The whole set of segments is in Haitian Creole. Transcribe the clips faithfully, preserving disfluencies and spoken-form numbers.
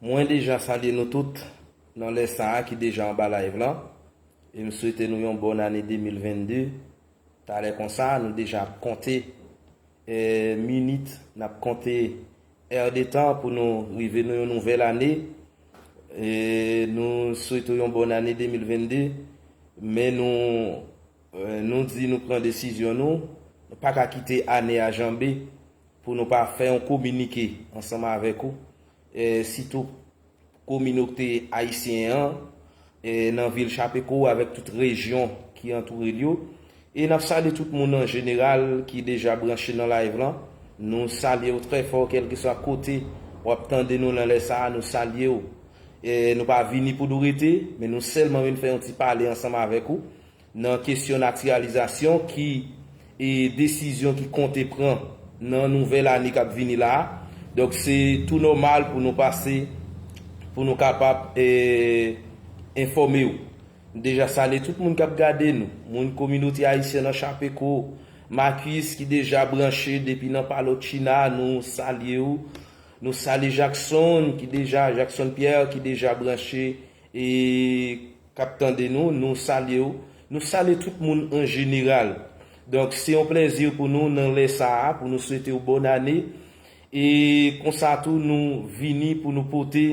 Mwen deja salye nou tout nan lè sa a ki deja anba live lan. E m swete nou yon bòn ane de mil vennde. Talè konsa, nou deja ap konte, eh, minit, n ap konte èdtan pou nou rive nan yon nouvèl ane. E nou swete w yon bòn ane de mil vennde, men nou, eh, nou di nou pran desizyon nou, nou pa ka kite ane a janbe pou nou pa fè yon kominike ansanm avèk ou, eh, sitou kominote ayisyen an, e nan vil Chapeko avèk tout rejyon ki antoure l yo. E n ap salye tout moun an jeneral ki deja branche nan live lan. Nou salye w trè fò, kèlkeswa kote w ap tande nou nan lè sa a, nou salye w. E nou pa vini pou nou rete, men nou sèlman vin fè yon ti pale ansanm avèk ou nan kesyon natiralizasyon ki, e desizyon ki konte pran nan nouvèl ane k ap vini la a. Donk, se tou nòmal pou nou pase, pou nou kapab, e, enfòme w. Nou deja salye tout moun k ap gade nou, moun kominote ayisyen nan Chapeko, Makis ki deja branche depi nan Palo China, nou salye w. Nou salye Jackson ki deja, Jackson Pierre ki deja branche, e k ap tande nou, nou salye w. Nou salye tout moun an jeneral. Donk, se yon plèzi pou nou nan lè sa a, pou nou swete w bòn ane. E konsa tou, nou vini pou nou pote,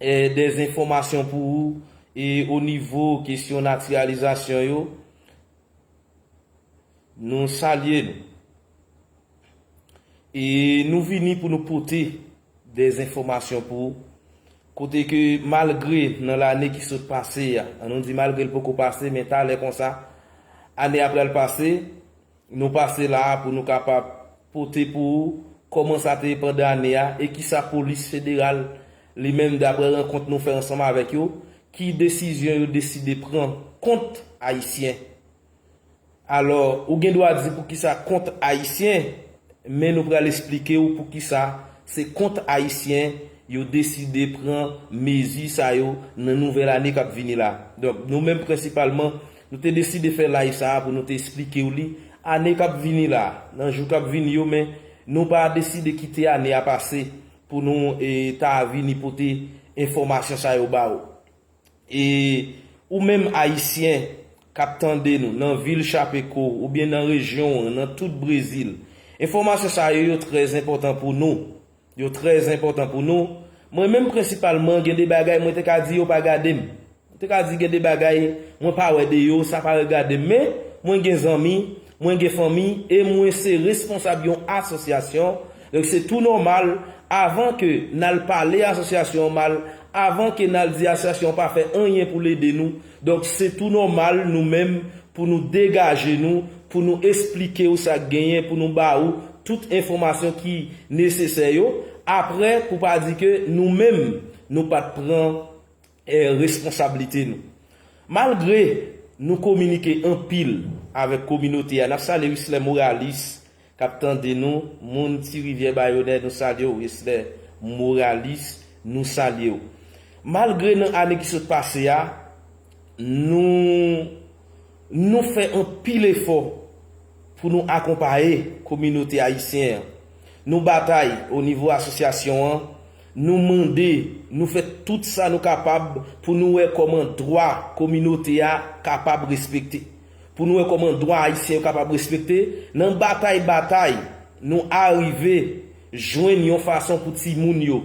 e, dè enfòmasyon pou ou, e o nivo kesyon natiralizasyon yo. Nou salye nou. E nou vini pou nou pote dè enfòmasyon pou ou. Kote ke malgre nan lane ki sot pase a, an nou di malgre l poko pase, men talè konsa, ane a pral pase, nou pase la a pou nou kapab pote pou ou kòman sa te ye pandan ane a e kisa polis federal li menm, daprè rankont nou fè ansanm avèk yo, ki desizyon yo deside pran kont ayisyen. Alò, ou gen dwa di poukisa kont ayisyen, men nou pral esplike w poukisa se kont ayisyen yo deside pran mezi sa yo nan nouvèl ane k ap vini la. Donk, nou menm prensipalman, nou te deside fè live sa a pou nou te esplike w li ane k ap vini la, nan jou k ap vini yo, men nou pa deside kite ane a pase pou nou, e, ta vini pote enfòmasyon sa yo ba ou. E ou menm ayisyen k ap tande nou nan vil Chapeko oubyen nan rejyon an, nan tout Brezil, enfòmasyon sa yo, yo trè enpòtan pou nou. Yo trè enpòtan pou nou. Mwen menm prensipalman, gen de bagay mwen te ka di yo pa gade m. Mwen te ka di gen de bagay mwen pa wè de yo, sa pa regade m. Men mwen gen zanmi, mwen gen fanmi, e mwen se responsab yon asosyasyon. Donk se tou nòmal, avan ke n al pale asosyasyon an mal, avan ke n al di asosyasyon an pa fè anyen pou l ede nou, donk se tou nòmal nou menm pou nou degaje nou, pou nou esplike w sa k genyen, pou nou ba ou tout enfòmasyon ki nesesè yo. Apre, pou pa di ke nou menm, nou pa t pran, eh, responsablite nou. Malgre nou kominike anpil avèk kominote a, n ap salye Wislè Moralis k ap tande nou, moun Ti Rivyè Bayonè, nou salye w, Wislè Moralis, nou salye w. Malgre nan ane ki sot pase a, nou, nou fè anpil efò pou nou akonpaye kominote ayisyen an. Nou batay o nivo asosyasyon an, nou mande, nou fè tout sa nou kapab pou nou wè kòman dwa kominote a kapab respekte. Pou nou wè kòman dwa ayisyen yo kapab respekte. Nan batay batay, nou arive jwenn yon fason pou timoun yo.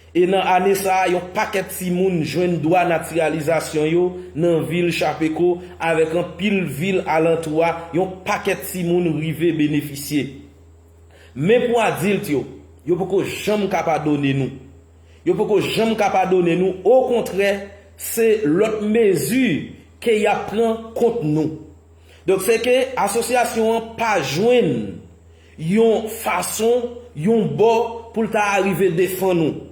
E nan ane sa a, yon pakèt timoun jwenn dwa natiralizasyon yo nan vil Chapeko, avèk anpil vil alantou a, yon pakèt timoun rive benefisye. Men pou adilt yo, yo poko janm ka padone nou. Yo poko janm ka padone nou. Okontrè, se lòt mezi ke y ap pran kont nou. Donk, se ke asosyasyon an pa jwenn yon fason, yon bò pou l ta rive defann ou.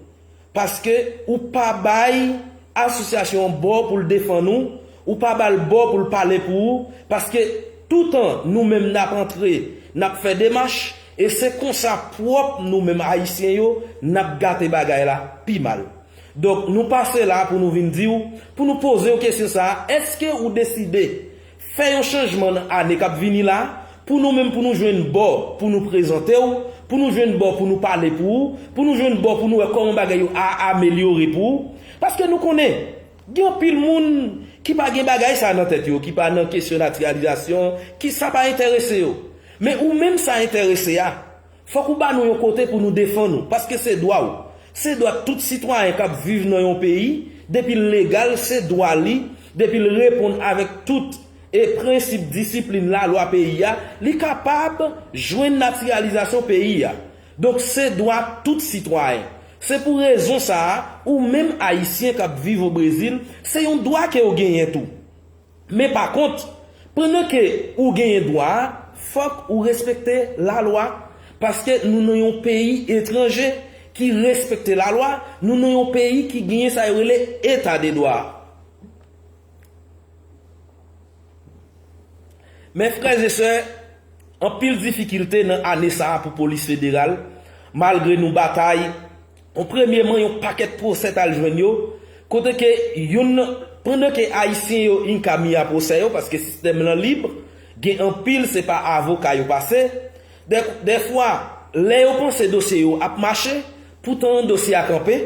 Paske ou pa bay asosyasyon an bò pou l defann ou, ou pa ba l bò pou l pale pou ou, paske toutan nou menm n ap antre, n ap fè demach, e se konsa pwòp nou menm Ayisyen yo, n ap gate bagay la pi mal. Donk, nou pase la pou nou vin di w, pou nou poze w kesyon sa a, èske ou deside fè yon chanjman nan ane k ap vini la, pou nou menm, pou nou jwenn bò, pou nou prezante w, pou nou jwenn bò, pou nou pale pou ou, pou nou jwenn bò, pou nou wè kòman bagay yo a amelyore pou ou? Paske nou konnen, gen anpil moun ki pa gen bagay sa nan tèt yo, ki pa nan kesyon natiralizasyon, ki sa pa enterese yo. Men ou menm sa enterese a, fòk ou ba nou yon kote pou nou defann ou, paske se dwa w. Se dwa tout sitwayen k ap viv nan yon peyi, depi l legal, se dwa li, depi l reponn avèk tout e prensip disiplin lalwa peyi a, li kapab jwenn natiralizasyon peyi a. Donk, se dwa tout sitwayen. Se pou rezon sa a, ou menm Ayisyen k ap viv o Brezil, se yon dwa ke w genyen tou. Men pa kont, pandan ke ou genyen dwa a, fòk ou respekte lalwa, paske nou nan yon peyi etranje ki respekte lalwa, nou nan yon peyi ki genyen sa yo rele eta de dwa. Men frè e sè, anpil difikilte nan ane sa a pou polis federal, malgre nou batay, yon premyeman yon pakèt pwosè t al jwenn yo, kote ke youn, pandan ke Ayisyen yo in ka mi a pwosè yo, paske sistèm lan lib, gen anpil se pa avoka yo pase, dè, dèfwa, lè yo panse dosye yo ap mache, poutan dosye a kanpe,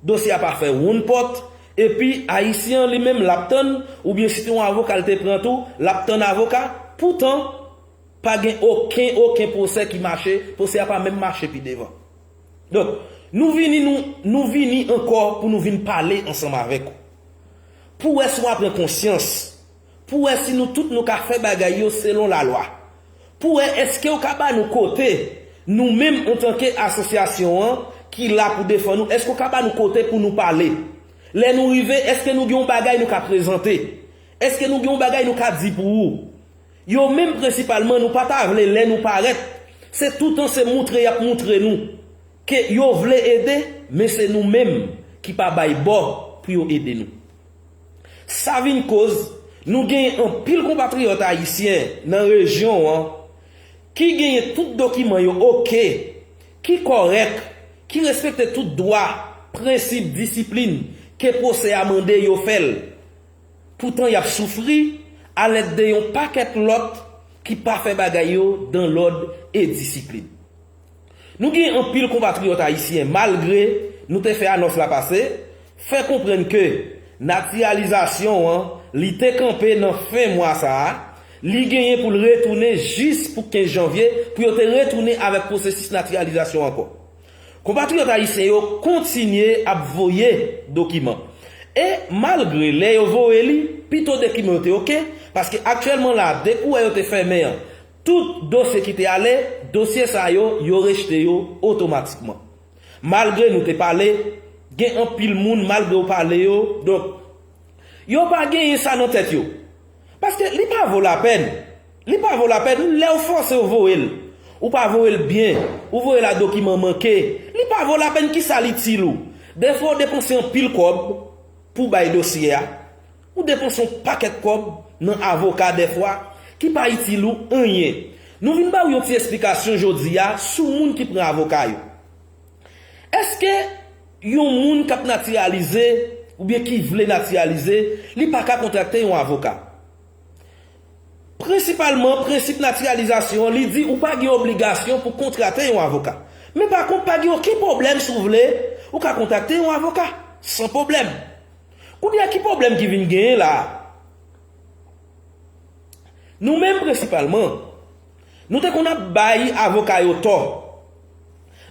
dosye a pa fè wonn pòt, epi Ayisyen an li menm l ap tann, oubyen si te yon avoka l te pran tou, l ap tann avoka, poutan, pa gen okenn, okenn pwosè ki mache, pwosè a pa menm mache pi devan. Donk, nou vini, nou, nou vini ankò pou nou vin pale ansanm avèk ou. Pou wè si w a pran konsyans, pou wè si nou tout nou ka fè bagay yo selon lalwa. Pou wè èske w ka ba nou kote, nou menm antanke asosyasyon an ki la pou defann nou, èske w ka ba nou kote pou nou pale? Lè nou rive, èske nou gen yon bagay nou ka prezante? Èske nou gen yon bagay nou ka di pou ou? Yo menm prensipalman nou pa ta vle lè nou parèt. Se toutan se moutre y ap moutre nou ke yo vle ede, men se nou menm ki pa bay bò pou yo ede nou. Sa vin koz nou genyen anpil konpatriyòt ayisyen nan rejyon an ki genyen tout dokiman yo oke, ki kòrèk, ki respekte tout dwa, prensip, disiplin ke pwosè a mande yo fè l. Poutan y ap soufri alèd de yon pakèt lòt ki pa fè bagay yo dan lòd e disiplin. Nou gen anpil konpatriyòt ayisyen, malgre nou te fè anons la pase, fè konprann ke natiralizasyon an, li te kanpe nan fen mwa sa a, li genyen pou l retounen jis pou kenz janvye, pou yo te retounen avèk pwosesis natiralizasyon ankò. Konpatriyòt ayisyen yo kontinye ap voye dokiman. E malgre lè yo voye li, pito dokiman yo te oke, paske aktyèlman la, depi w wè yo te fèmen an, tout dosye ki te ale, dosye sa yo, yo rejte yo otomatikman. Malgre nou te pale, gen anpil moun, malgre w pale yo, donk, yo pa genyen sa nan tèt yo. Paske li pa vo lapèn. Li pa vo lapèn lè w fòse w voye l. Ou pa voye l byen. Ou voye l a dokiman manke. Li pa vo lapèn, kisa l itil ou? Dèfwa w depanse anpil kòb pou w bay dosye a. Ou depanse yon pakèt kòb nan avoka dèfwa ki pa itil ou anyen. Nou vin ba w yon ti esplikasyon jodi a sou moun ki pran avoka yo. Èske yon moun k ap natiralize oubyen ki vle natiralize, li pa ka kontrakte yon avoka? Prensipalman, prensip natiralizasyon an, li di ou pa gen obligasyon pou kontrakte yon avoka. Men pa kont, pa gen okenn pwoblèm si w vle, ou ka kontrakte yon avoka, san pwoblèm. Kounye a, ki pwoblèm ki vin genyen la a? Nou menm, prensipalman, nou te konn ap bay avoka yo tò.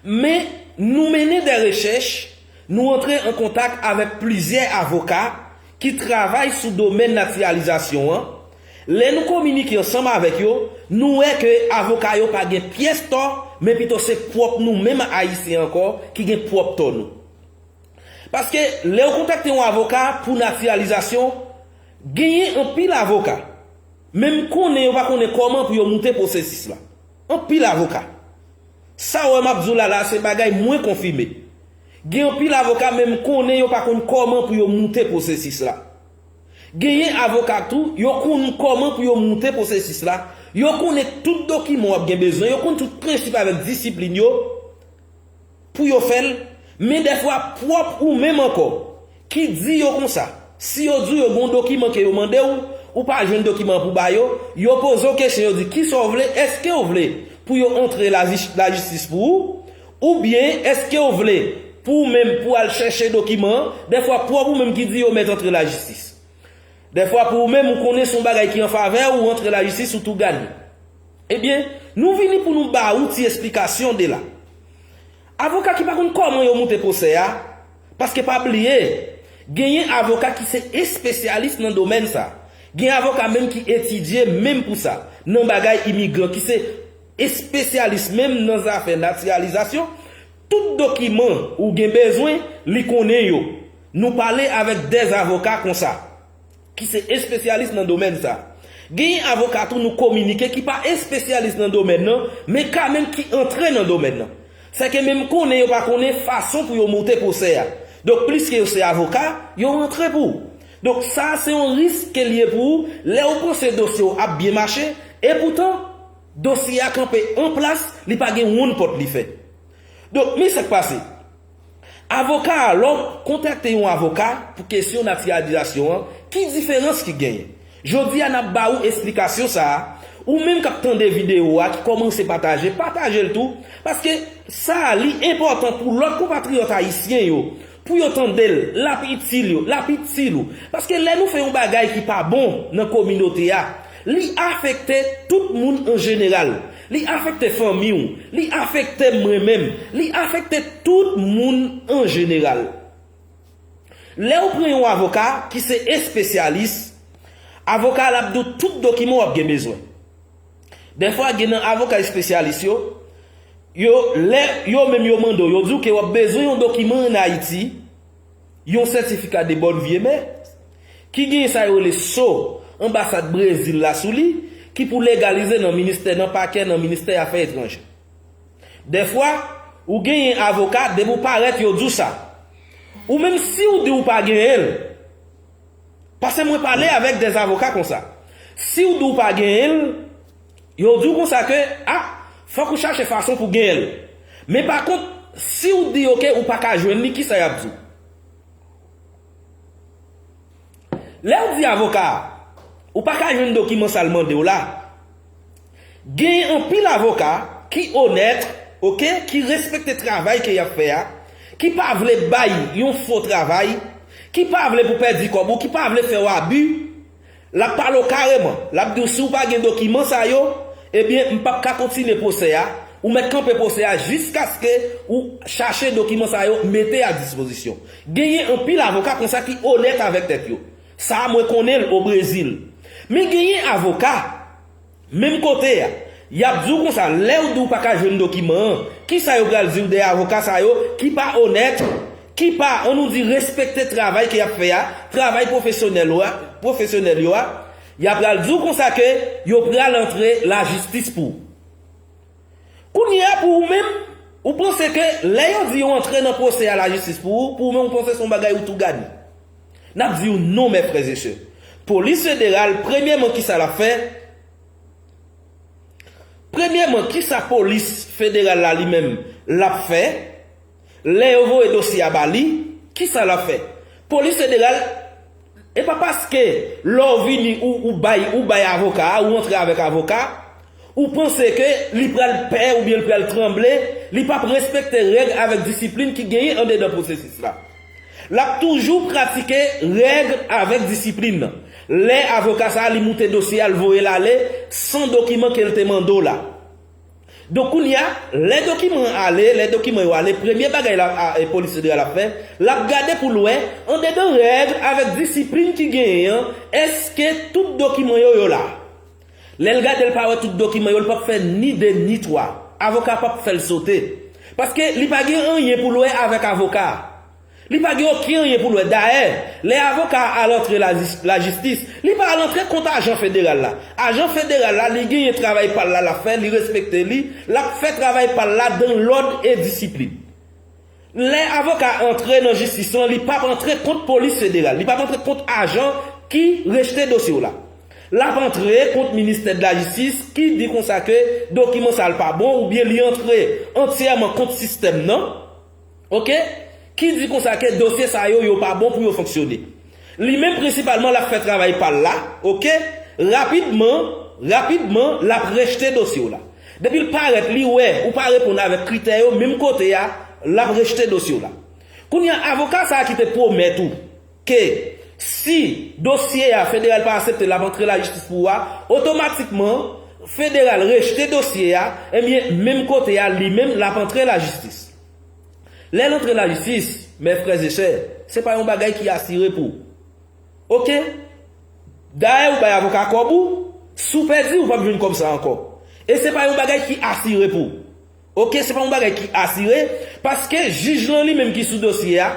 Men, nou mennen de rechèch, nou antre an kontak avèk plizyè avoka ki travay sou domèn natiralizasyon an. Lè nou kominike ansanm avèk yo, nou wè ke avoka yo pa gen pyès tò, men pito se pwòp nou menm Ayisyen ankò ki gen pwòp tò nou. Paske lè w kontakte yon avoka pou natiralizasyon, Genyen anpil avoka, menm konnen yo pa konnen kòman pou yo moute pwosesis la. Anpil avoka. Sa w wè m ap di w la la, se bagay mwen konfime. Gen anpil avoka, menm konnen yo pa konn kòman pou yo moute pwosesis la. Genyen avoka tou, yo konn kòman pou yo moute pwosesis la, yo konnen tout dokiman w ap gen bezwen, yo konn tout prensip avèk disiplin yo, pou yo fè l, men dèfwa pwòp ou menm ankò ki di yo konsa. Si yo di w yo gen yon dokiman ke yo mande w, ou pa jwenn dokiman an pou ba yo, yo poze w kesyon, yo di, "Kisa w vle? Èske w vle pou yo antre lajis-, lajistis pou ou? Oubyen èske w vle pou ou menm pou al chèche dokiman an?" Dèfwa pwòp ou menm ki di yo mèt antre lajistis. Dèfwa pou ou menm ou konnen se yon bagay ki an favè w, ou antre lajistis, ou tou gade. Ebyen, nou vini pou nou ba ou ti esplikasyon de la. Avoka ki pa konn kòman yo moute pwosè a, paske pa bliye, genyen avoka ki se espesyalis nan domèn sa. Gen avoka menm ki etidye menm pou sa, nan bagay imigran, ki se espesyalis menm nan zafè natiralizasyon. Tout dokiman ou gen bezwen, li konnen yo. Nou pale avèk dè avoka konsa, ki se espesyalis nan domèn sa. Genyen avoka tou nou kominike ki pa espesyalis nan domèn nan, men kanmenm ki antre nan domèn nan. Sèke menm konnen yo pa konnen fason pou yo moute pwosè a. Donk, pliske yo se avoka, yo antre pou ou. Donk, sa a se yon risk ke l ye pou ou, lè ou panse dosye w ap byen mache, epoutan, dosye a kanpe an plas, li pa gen wonn pòt li fè. Donk, men sa k pase. Avoka a, lè w kontakte yon avoka pou kesyon natiralizasyon an, ki diferans ki genyen? Jodi a, n ap ba ou esplikasyon sa a. Ou menm k ap tande videyo a, ki kòmanse pataje, pataje l tou, paske sa a, li enpòtan pou lòt konpatriyòt ayisyen yo, pou yo tande l, l ap itil yo, l ap itil ou. Paske lè nou fè yon bagay ki pa bon nan kominote a, li afekte tout moun an jeneral. Li afekte fanmi w, li afekte mwen menm, li afekte tout moun an jeneral. Lè ou pran yon avoka ki se espesyalis, avoka a l ap di w tout dokiman w ap gen bezwen. Dèfwa, gen nan avoka espesyalis yo, yo, lè yo menm yo mande w, yo di w ke w ap bezwen yon dokiman ann Ayiti, yon sètifika de bòn vye mè, ki gen sa yo rele so anbasad Brezil la sou li, ki pou legalize nan ministè, nan pakè, nan ministè afè etranjè. Dèfwa, ou genyen avoka, depi w parèt, yo di w sa. Ou menm, si w di w pa genyen l, paske mwen pale avèk dè avoka konsa. Si w di w pa genyen l, yo di w konsa ke, a, fòk ou chache fason pou genyen l. Men pa kont, si w di yo ke ou pa ka jwenn li, kisa y ap di w? Lè w di avoka a, ou pa ka jwenn dokiman sa l mande w la, gen anpil avoka ki onèt, oke, ki respekte travay ke y ap fè a, ki pa vle bay yon fo travay, ki pa vle pou pèdi kòb ou, ki pa vle fè w abi, l ap pale w kareman. L ap di w, si w pa gen dokiman sa yo, ebyen, m p ap ka kontinye pwosè a. Ou mèt kanpe pwosè a jiskaske ou chache dokiman sa yo, mete a dispozisyon. Genyen anpil avoka konsa ki onèt avèk tèt yo. Sa a, mwen konnen l o Brezil. Men genyen avoka, menm kote a, y ap di w konsa, lè w di w pa ka jwenn dokiman an, kisa yo pral di w de avoka sa yo ki pa onèt, ki pa, ann nou di, respekte travay ke y ap fè a, travay pwofesyonèl yo a, pwofesyonèl yo a, y ap pral di w konsa ke yo pral antre lajistis pou w. Kounye a, pou ou menm, ou panse ke lè yo di yo antre nan pwosè a lajistis pou ou, pou ou menm, ou panse se yon bagay ou tou gade. N ap di w non, mè frè e sè. Polis federal, premyèman, kisa l ap fè? Premyèman, kisa polis federal la li menm l ap fè? Lè yo voye dosye a ba li, kisa l ap fè? Polis federal, e pa paske lè w vini ou, ou bay, ou bay avoka a, ou antre avèk avoka, ou panse ke li pral pè oubyen li pral tranble, li p ap respekte règ avèk disiplin ki genyen andedan pwosesis la. L ap toujou pratike règ avèk disiplin nan. Lè avoka sa a li moute dosye a, l voye l ale san dokiman ke l te mande w la. Donk, kounye a, lè dokiman an ale, lè dokiman yo ale, premye bagay la, a, e, polis federal ap fè, l ap gade pou l wè, andedan règ avèk disiplin ki genyen an, èske tout dokiman yo, yo la? Lè l gade, l pa wè tout dokiman yo, l p ap fè ni de ni twa. Avoka p ap fè l sote. Paske li pa gen anyen pou l wè avèk avoka a. Li pa gen okenn anyen pou l wè. Dayè, lè avoka a al antre lajis- lajistis, li pa al antre kont ajan federal la. Ajan federal la, li genyen travay pa l la, l ap fè, li respekte li, l ap fè travay pa l la dan lòd e disiplin. Lè avoka a antre nan jistis lan, li p ap antre kont polis federal, li p ap antre kont ajan ki rejte dosye w la. L ap antre kont ministè de la jistis ki di konsa ke dokiman sa a l pa bon, oubyen li antre antyèman kont sistèm nan, oke, ki di konsa ke dosye sa yo, yo pa bon pou yo fonksyone. Li menm prensipalman l ap fè travay pa l la, oke, rapidman, rapidman, l ap rejte dosye w la. Depi l parèt, li wè ou pa reponn avèk kritè yo, menm kote a, l ap rejte dosye w la. Kounye a, avoka sa a ki te pwomèt ou ke si dosye a federal pa aksepte l, l ap antre lajistis pou ou a, otomatikman, federal rejte dosye a, ebyen, menm kote a, li menm, l ap antre lajistis. Lè l antre lajistis, mè frè e sè, se pa yon bagay ki asire pou ou. Oke? Dayè, ou bay avoka kòb ou, si w pèdi, ou p ap jwenn kòb sa ankò. E se pa yon bagay ki asire pou ou. Oke, se pa yon bagay ki asire, paske jij lan li menm ki sou dosye a,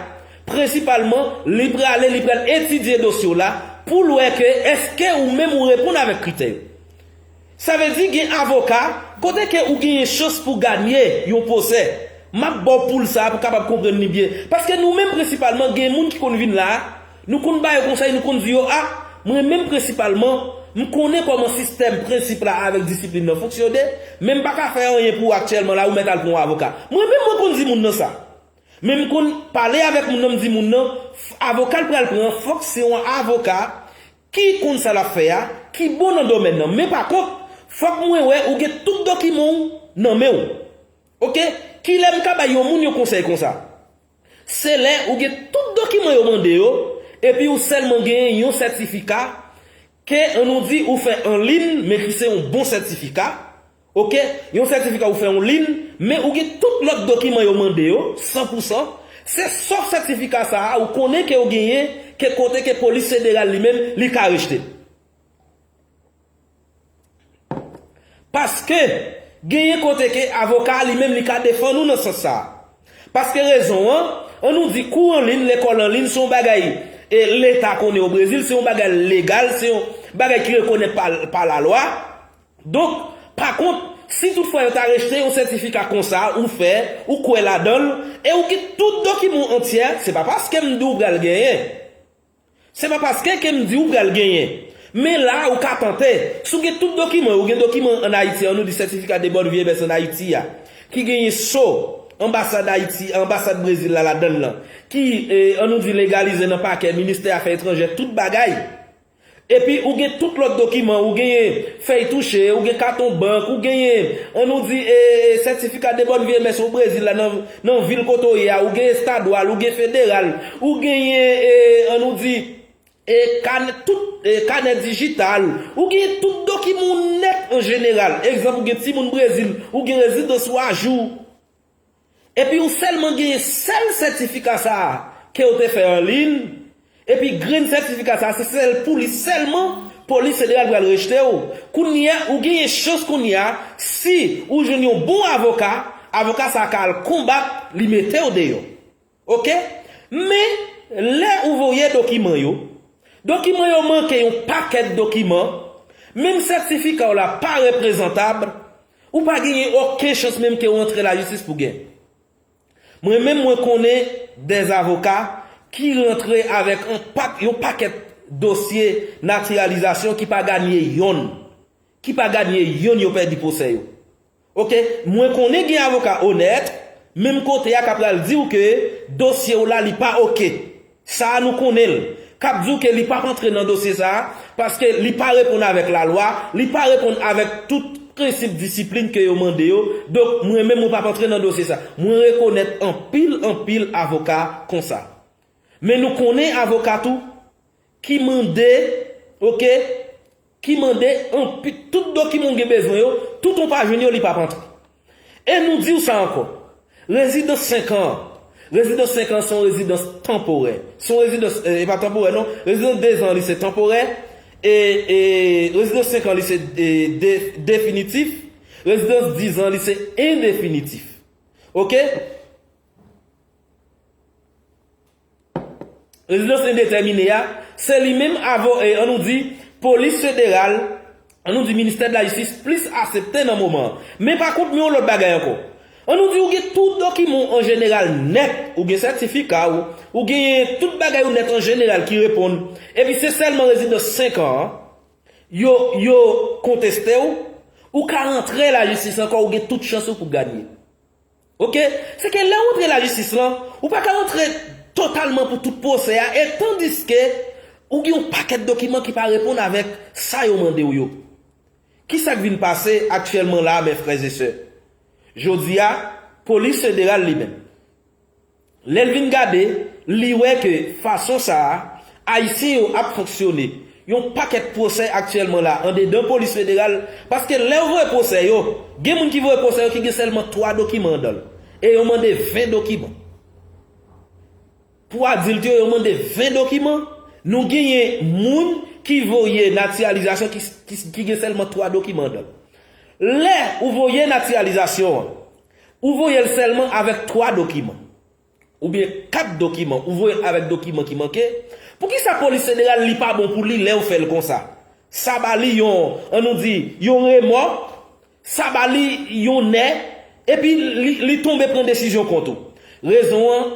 prensipalman, li prale, li pral etidye dosye w la pou l wè ke èske ou menm ou reponn avèk kritè yo. Sa vle di gen avoka, kote ke ou genyen chans pou ganye yon pwosè. M ap ba w poul sa a pou w kapab konprann li byen. Paske nou menm prensipalman gen moun ki konn vin la a, nou konn ba yo konsèy, nou konn di yo, a, mwen menm prensipalman, m konnen kòman sistèm prensip la avèk disiplin nan fonksyone, men m pa ka fè anyen pou ou aktyèlman la, ou mèt al pran yon avoka. Mwen menm mwen konn di moun nan sa. Men m konn pale avèk moun nan, m di moun nan, avoka l pral pran an, fòk se yon avoka ki konn sa l ap fè a, ki bon nan domèn nan. Men pa kont, fòk mwen wè ou gen tout dokiman w nan men w. Oke? Kilè m ka bay yon moun yon konsèy konsa? Se lè ou gen tout dokiman yo mande yo, epi ou sèlman genyen yon sètifika ke, ann nou di, ou fè an lin, men ki se yon bon sètifika, oke, yon sètifika ou fè an lin, men ou gen tout lòt dokiman yo mande yo, san pou san, se sòf sètifika sa a ou konnen ke ou genyen, ke kote ke polis federal li menm, li ka rejte. Paske, genyen kote ke avoka a li menm li ka defann ou nan sans sa a. Paske rezon an, ann nou di kou an lin, lekòl an lin, se yon bagay e Leta konnen o Brezil, se yon bagay legal, se yon bagay ki rekonèt pa, pa lalwa. Donk, pa kont, si toutfwa yo ta rejte yon sètifika konsa, ou fè, ou kwè ladan l, e ou gen tout dokiman w antyè, se pa paske m di w pral genyen. Se pa paske ke m di ou pral genyen. Men la, ou ka tante. Si w gen tout dokiman yo, ou gen dokiman ann Ayiti, ann nou di sètifika de bòn vye mès ann Ayiti a, ki genyen so anbasad Ayiti, anbasad Brezil la ladan l lan, ki, e, ann nou di legalize nan pakè, ministè afè etranjè, tout bagay. Epi ou gen tout lòt dokiman, ou genyen fèy touche, ou gen katon bank, ou genyen, ann nou di, e, e, sètifika de bòn vye mès o Brezil la nan, nan vil kote w ye a, ou gen estadwal, ou gen federal, ou genyen, e, ann nou di, e, kanè, tout, e, kanè dijital, ou genyen tout dokiman w nèt an jeneral. Egzanp, ou gen timoun Brezil, ou gen rezidans ou ajou. Epi ou sèlman genyen sèl sètifika sa a ke w te fè an lin, epi grenn sètifika sa a, se sèl pou li sèlman polis federal pral rejte w. Kounye a, ou genyen chans kounye a, si ou jwenn yon bon avoka, avoka sa a ka al konbat, li mete w deyò. Oke? Men, lè ou voye dokiman yo, dokiman yo manke yon pakèt dokiman, menm sètifika w la pa reprezantab, ou pa genyen okenn chans menm ke w antre lajistis pou gen. Mwen menm, mwen konnen dè avoka ki rantre avèk yon pak-, yon pakèt dosye natiralizasyon ki pa ganye yonn, ki pa ganye yonn, yo pèdi pwosè yo. Oke, mwen konnen gen avoka onèt, menm kote a k ap pral di w ke dosye w la, li pa oke. Sa a nou konnen l. K ap di w ke li p ap antre nan dosye sa a, paske li pa reponn avèk lalwa, li pa reponn avèk tout prensip disiplin ke yo mande yo. Donk, mwen menm, mwen p ap antre nan dosye sa a. Mwen rekonèt anpil, anpil avoka konsa. Men nou konnen avoka tou ki mande, oke, ki mande anpi-, tout dokiman w gen bezwen yo, tout ou pa jwenn yo, li p ap antre. E nou di w sa ankò, rezidans senk an, rezidans senk an se yon rezidans tanporè. Se yon rezidans, e, e pa tanporè non, rezidans de zan li se tanporè, e, e rezidans senk an li se, e, de-, definitif, rezidans diz an li se endefinitif. Oke? rezidans endetèmine a, se li menm avò, e, an nou di, polis federal, an nou di ministè de la jistis plis aksepte nan moman an. Men pa kont, men yon lòt bagay ankò. An nou di ou gen tout dokiman w an jeneral nèt, ou gen sètifika w, ou gen tout bagay ou nèt an jeneral ki reponn, epi se sèlman rezidans senk an an, yo, yo konteste w, ou ka rantre lajistis ankò, ou gen tout chans ou pou ganye. Oke? Se ke lè w antre lajistis lan, ou pa ka antre totalman pou tout pwosè a, e tandiske ou gen yon pakèt dokiman ki pa reponn avèk sa yo mande w yo. Kisa k vin pase aktyèlman la, mes frères et sœurs? Jodi a, polis federal li menm, lè l vin gade, li wè ke fason sa a, Ayisyen yo ap fonksyone. Yon pakèt pwosè aktyèlman la, andedan polis federal, paske lè yo voye pwosè yo, gen moun ki voye pwosè yo ki gen sèlman twa dokiman andan l. E yo mande ven dokiman. Pou adilt yo, yo mande ven dokiman. Nou genyen moun ki voye natiralizasyon ki, ki, ki gen sèlman twa dokiman andan l. Lè ou voye natiralizasyon an, ou voye l sèlman avèk twa dokiman. Oubyen kat dokiman, ou voye l avèk dokiman ki manke. Poukisa polis federal li pa bon pou li lè ou fè l konsa? Sa ba li yon, an nou di, yon remò, sa ba li yon nè, epi li, li tonbe pran desizyon kont ou. Rezon an,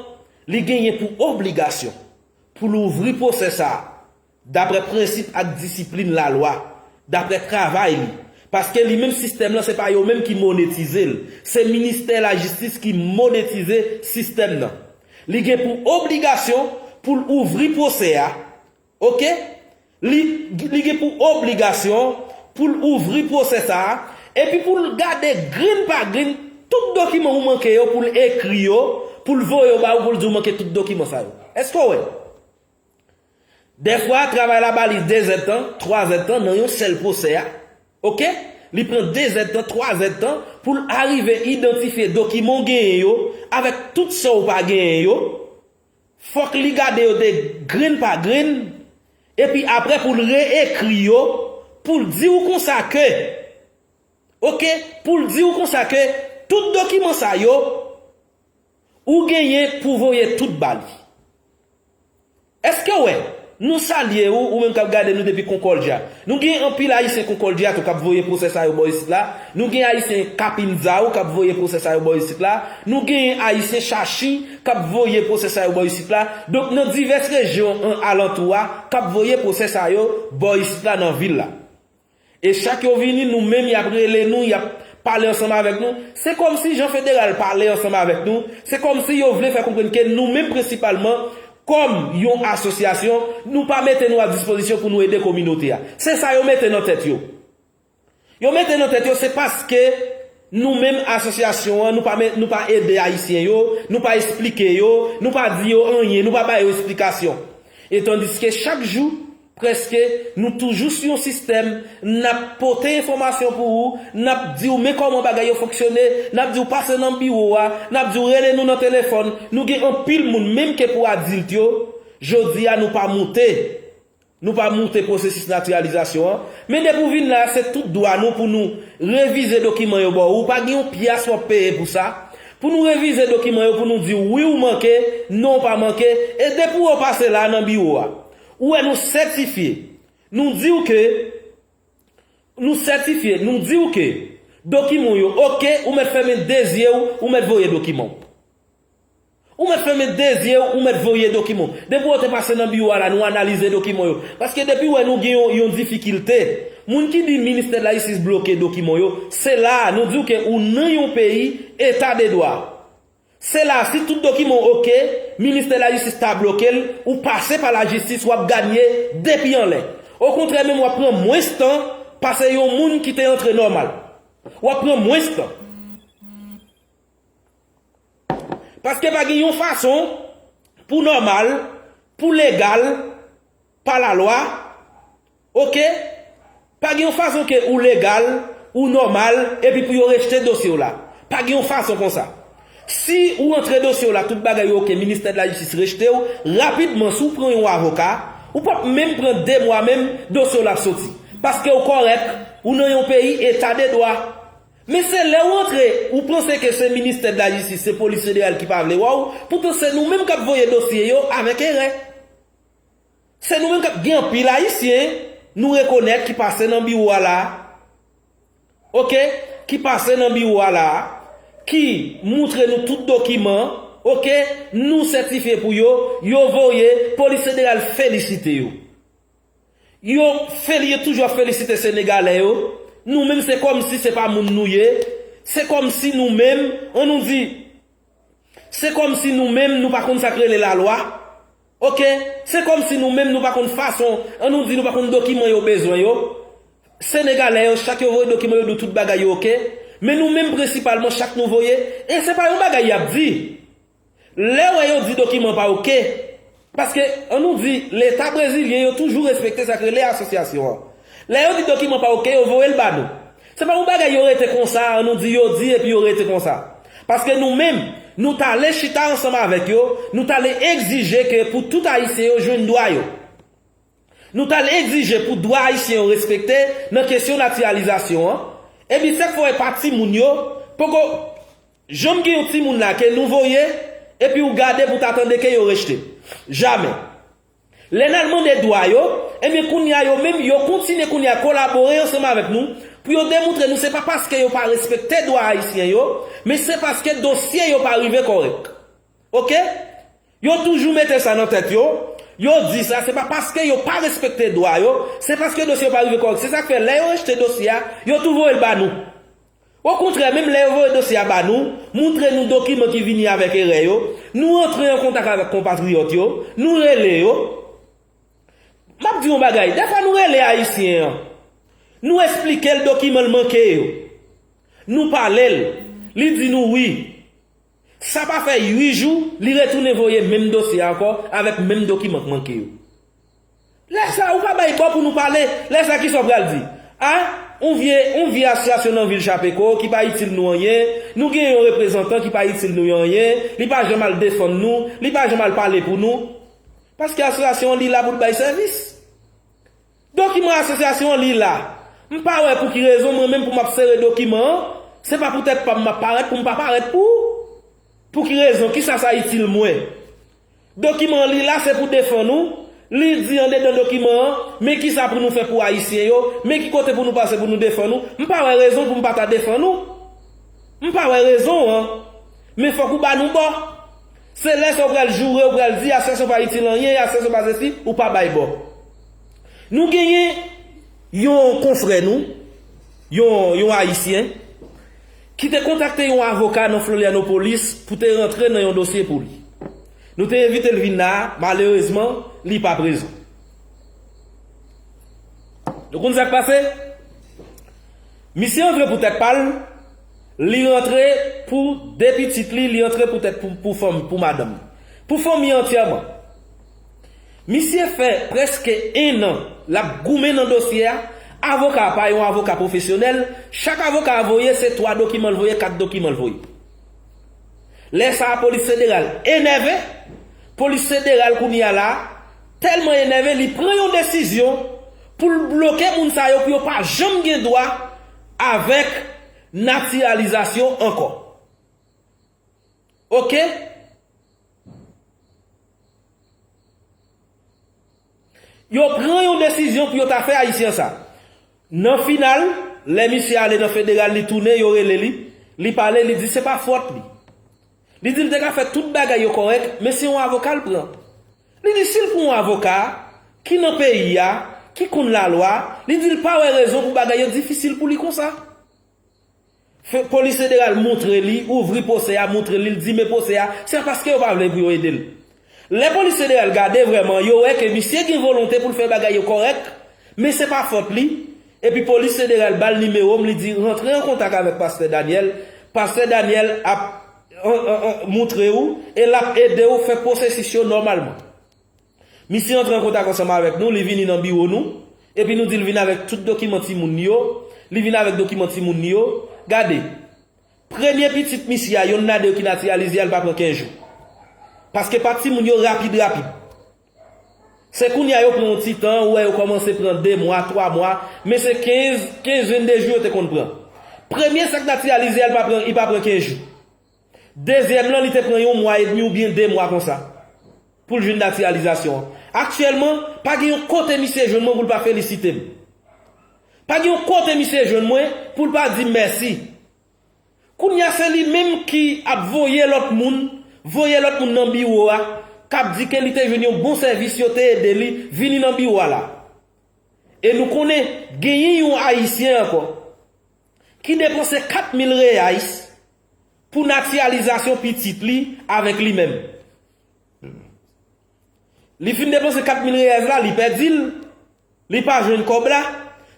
li genyen pou obligasyon pou l ouvri pwosè sa a, daprè prensip ak disiplin lalwa, daprè travay li. Paske li menm sistèm lan, se pa yo menm ki monetize l. Se ministè lajistis ki monetize sistèm nan. Li gen pou obligasyon pou l ouvri pwosè a, oke? Li, li gen pou obligasyon pou l ouvri pwosè sa a, epi pou l gade grenn pa grenn tout dokiman ou manke yo, pou l ekri yo, pou l voye yo ba ou, pou l di w manke tout dokiman sa yo. Èske w wè? Dèfwa, travay la ba li de zèdtan, twa zèdtan nan yon sèl pwosè a. Oke? Li pran de zèdtan, twa zèdtan pou l arive idantifye dokiman w genyen yo avèk tout sa w pa genyen yo. Fòk li gade yo de grenn pa grenn, epi apre pou l reekri yo, pou l di w konsa ke, oke, pou l di w konsa ke tout dokiman sa yo, ou genyen pou voye tout ba li. Èske w wè? Nou salye ou, ou menm k ap gade nou depi Konkòdya. Nou gen anpil Ayisyen Konkòdya tou k ap voye pwosè sa yo bò isit la. Nou gen Ayisyen Kapinzao k ap voye pwosè sa yo bò isit la. Nou genyen Ayisyen Chachi k ap voye pwosè sa yo bò isit la. Donk, nan divès rejyon an alantou a, k ap voye pwosè sa yo bò isit la nan vil la. E chak yo vini, nou menm, y ap rele nou, y ap pale ansanm avèk nou. Se kòmsi jan federal pale ansanm avèk nou, se kòmsi yo vle fè konprann ke nou menm prensipalman, kòm yon asosyasyon, nou pa mete nou a dispozisyon pou nou ede kominote a. Se sa yo mete nan tèt yo. Yo mete nan tèt yo, se paske nou menm asosyasyon an, nou pa, nou pa ede Ayisyen yo, nou pa esplike yo, nou pa di yo anyen, nou pa ba yo esplikasyon. E tandiske chak jou, prèske, nou toujou sou yon sistèm, n ap pote enfòmasyon pou ou, n ap di w men kòman bagay yo fonksyone, n ap di w pase nan biwo a, n ap di w rele nou nan telefòn. Nou gen anpil moun, menm ke pou adilt yo, jodi a nou pa moute. Nou pa moute pwosesis natiralizasyon an. Men depi w vin la, se tout dwa nou pou nou revize dokiman yo ba w. Ou pa gen yon pyas w ap peye pou sa. Pou nou revize dokiman yo, pou nou di w wi ou manke, non ou pa manke. E depi w pase la nan biwo a, ou wè nou sètifye. Nou di w ke, nou sètifye, nou di w ke dokiman w yo oke, ou mèt fèmen de zye w, ou mèt voye dokiman w. Ou mèt fèmen de zye w, ou mèt voye dokiman w. Depi w te pase nan biwo a la, nou analize dokiman yo. Paske depi w wè nou gen yon, yon difikilte, moun ki di ministè de la jistis bloke dokiman yo, se la a, nou di w ke ou nan yon peyi, eta de dwa. Se la, si tout dokiman w oke, ministè lajistis ta bloke l, ou pase pa lajistis, w ap ganye depi anlè. Okontrè, menm w ap pran mwens tan pase yon moun ki te antre nòmal. W ap pran mwens tan. Paske pa gen yon fason pou nòmal, pou legal, pa lalwa, oke? Pa gen yon fason ke ou legal, ou nòmal, epi pou yo rejte dosye w la. Pa gen yon fason konsa. Si ou antre dosye w la, tout bagay yo oke, ministè de la jistis rejte w, rapidman, si w pran yon avoka, ou p ap menm pran de mwa menm, dosye w la ap soti. Paske w kòrèk, ou nan yon peyi eta de dwa. Men se lè w antre, ou panse ke se ministè de la jistis, se polis federal ki pa vle wè w, poutan se nou menm k ap voye dosye yo avèk erè. Se nou menm k ap gen anpil Ayisyen, nou rekonèt, ki pase nan biwo a la, oke, ki pase nan biwo a la, ki moutre nou tout dokiman, oke, nou sètifye pou yo, yo voye, polis federal felisite yo. Yo fel-, yo toujou ap felisite Senegalè yo. Nou menm se kòmsi se pa moun nou ye. Se kòmsi nou menm, an nou di, se kòmsi nou menm nou pa konn sa k rele lalwa. Oke? Se kòmsi nou menm nou pa konn fason, an nou di nou pa konn dokiman yo bezwen yo. Senegalè yo, chak yo voye dokiman yo, di tout bagay yo oke. Men nou menm prensipalman, chak nou voye, e se pa yon bagay y ap di. Lè w wè yo di dokiman pa oke, paske, an nou di, Leta brezilyen yo toujou respekte sa k rele asosyasyon an. Lè yo di dokiman pa oke, yo voye l ba nou. Se pa yon bagay yo rete konsa, an nou di, yo di epi yo rete konsa. Paske nou menm, nou t ale chita ansanm avèk yo, nou t ale egzije ke pou tout Ayisyen yo jwenn dwa yo. Nou t al egzije pou dwa ayisyen yo respekte nan kesyon natiralizasyon an. Epi sèk fwa e pa timoun yo, poko janm gen yon timoun la ke nou voye, epi w gade pou w ta tande ke yo rejte. Jamè. Lè n al mande dwa yo, ebyen kounye a yo menm, yo kontinye kounye a kolabore ansanm avèk nou, pou yo demontre nou se pa paske yo pa respekte dwa ayisyen yo, men se paske dosye yo pa rive kòrèk. Oke? Yo toujou mete sa nan tèt yo. Yo di sa, se pa paske yo pa respekte dwa yo, se paske dosye yo pa rive kòrèk. Se sa k fè, lè yo rejte dosye a, yo tou voye l ba nou. Okontrè, menm lè yo voye dosye a ba nou, montre nou dokiman ki vini avèk erè yo, nou antre an kontak avèk konpatriyòt yo, nou rele yo. M ap di yon bagay, dèfwa nou rele Ayisyen an, nou esplike l dokiman l manke yo. Nou pale l, li di nou wi. Sa pa fè uit jou, li retounen voye menm dosye a ankò avèk menm dokiman k manke yo. Lè sa, ou pa bay bò pou nou pale. Lè sa, kisa w pral di? A, yon vye, yon vye asosyasyon nan vil Chapeko ki pa itil nou anyen, nou gen yon reprezantan ki pa itil nou anyen, li pa janm al defann nou, li pa janm al pale pou nou. Paske asosyasyon an li la pou l bay sèvis. Dokiman asosyasyon an li la. M pa wè pou ki rezon mwen menm pou m ap sere dokiman an, se pa poutèt pa m m ap parèt pou m pa parèt pou ou. Pou ki rezon? Kisa sa itil mwen? Dokiman an li la se pou defann ou. Li di andedan dokiman an, men kisa pou nou fè pou Ayisyen yo, men ki kote pou nou pase pou nou defann ou. M pa wè rezon pou m pa ta defann ou. M pa wè rezon an. Men fòk ou ba nou bò. Se lè sa w pral joure, w pral di asosyasyon pa itil anyen, asosyasyon pa sesi, ou pa bay bò. Nou genyen yon konfrè nou, yon, yon Ayisyen, ki te kontakte yon avoka nan Florianopolis pou te rantre nan yon dosye pou li. Nou te envite l vin la a, malerezman, li pa prezan. Nou konn sa k pase? Misye antre pou tèt pa l, li rantre pou de pitit li, li antre pou tèt pou, pou fanm, pou madanm. Pou fanmi an antyèman. Misye fè prèske en an l ap goumen nan dosye a. Avoka a pa yon avoka pwofesyonèl. Chak avoka a voye, se twa dokiman l voye, kat dokiman l voye. Lè sa a, polis federal enève. Polis federal kounye a la, tèlman enève, li pran yon desizyon pou l bloke moun sa yo, pou yo pa janm gen dwa avèk natiralizasyon ankò. Oke? Yo pran yon desizyon pou yo ta fè Ayisyen sa. Nan final, lè misye ale nan federal, li tounen, yo rele li, li pale, li di se pa fòt li. Li di l te ka fè tout bagay yo kòrèk, men se yon avoka l pran. Li di si l pran yon avoka ki nan peyi a, ki konn lalwa, li di l pa wè rezon pou bagay yo difisil pou li konsa. Fe-, polis federal montre li, ouvri pwosè a, montre li, li di men pwosè a, se paske yo pa vle pou yo ede l. Lè polis federal gade vrèman, yo wè ke misye gen volonte pou l fè bagay yo kòrèk, men se pa fòt li. Epi polis federal ba l nimewo m, li di rantre an kontak avèk pastè Daniel. Pastè Daniel ap an, an, an, montre w e l ap ede w fè pwosesis yo nòmalman. Misye antre an kontak ansanm avèk nou, li vini nan biwo nou, epi nou di l vin avèk tout dokiman timoun li yo, li vin avèk dokiman timoun li yo. Gade, premye pitit misye a, yonn nan de yo ki natiralize a, li pa pran kenz jou. Paske pa timoun yo rapid, rapid. Se kounye a yo pran yon ti tan, ou wè yo kòmanse pran de mwa, twa mwa, men se kenz, kenz, vennde jou yo te konn pran. Premye sa k natiralize a, li pa pran, li pa pran kenz jou. Dezyèm lan, li te pran yon mwa edmi oubyen de mwa konsa pou l jwenn natiralizasyon an. Aktyèlman, pa gen yon kote misye jwenn mwen pou l pa felisite m. Pa gen yon kote misye jwenn mwen pou l pa di m mèsi. Kounye a se li menm ki ap voye lòt moun, voye lòt moun nan biwo a, k ap di ke li te jwenn yon bon sèvis, yo te ede li vini nan biwo a la. E nou konnen genyen yon Ayisyen ankò ki depanse kat mil reais pou natiralizasyon pitit li avèk li menm. Li fin depanse kat mil reais la, li pèdi l. Li pa jwenn kòb la.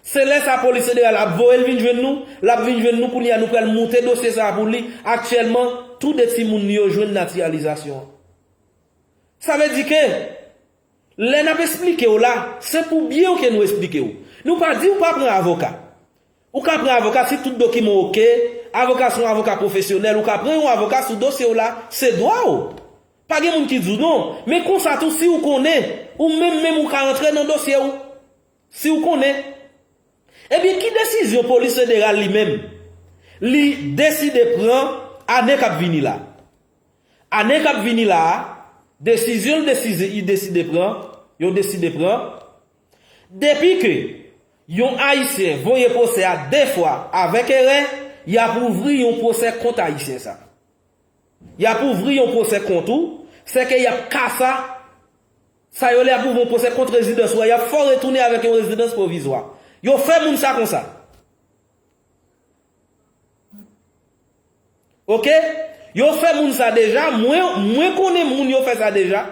Se lè sa polis federal ap voye l vin jwenn nou, l ap vin jwenn nou kounye a, nou pral moute dosye sa pou li. Aktyèlman, tou de timoun li yo jwenn natiralizasyon an. Sa vle di ke lè n ap esplike w la, se pou byen w ke nou esplike w. Nou pa di w pa pran avoka. Ou ka pran avoka si tout dokiman oke, avoka se yon avoka pwofesyonèl, ou ka pran yon avoka sou dosye w la, se dwa w. Pa gen moun ki di w non, men konsa tou si w konnen, ou menm menm ou ka antre nan dosye w. Si w konnen. Ebyen, ki desizyon polis federal li menm, li deside pran ane k ap vini la? Ane k ap vini la a, desizyon l deside, li deside pran, yo deside pran, depi ke yon Ayisyen voye pwosè a de fwa avèk erè, y ap ouvri yon pwosè kont Ayisyen sa. Y ap ouvri yon pwosè kont ou, se ke y ap kasa, sa yo le ap ouvri yon pwosè kont rezidans ou a, y ap fè w retounen avèk yon rezidans pwovizwa. Yo fè moun sa konsa. Oke? Yo fè moun sa deja, mwen, mwen konnen moun yo fè sa deja.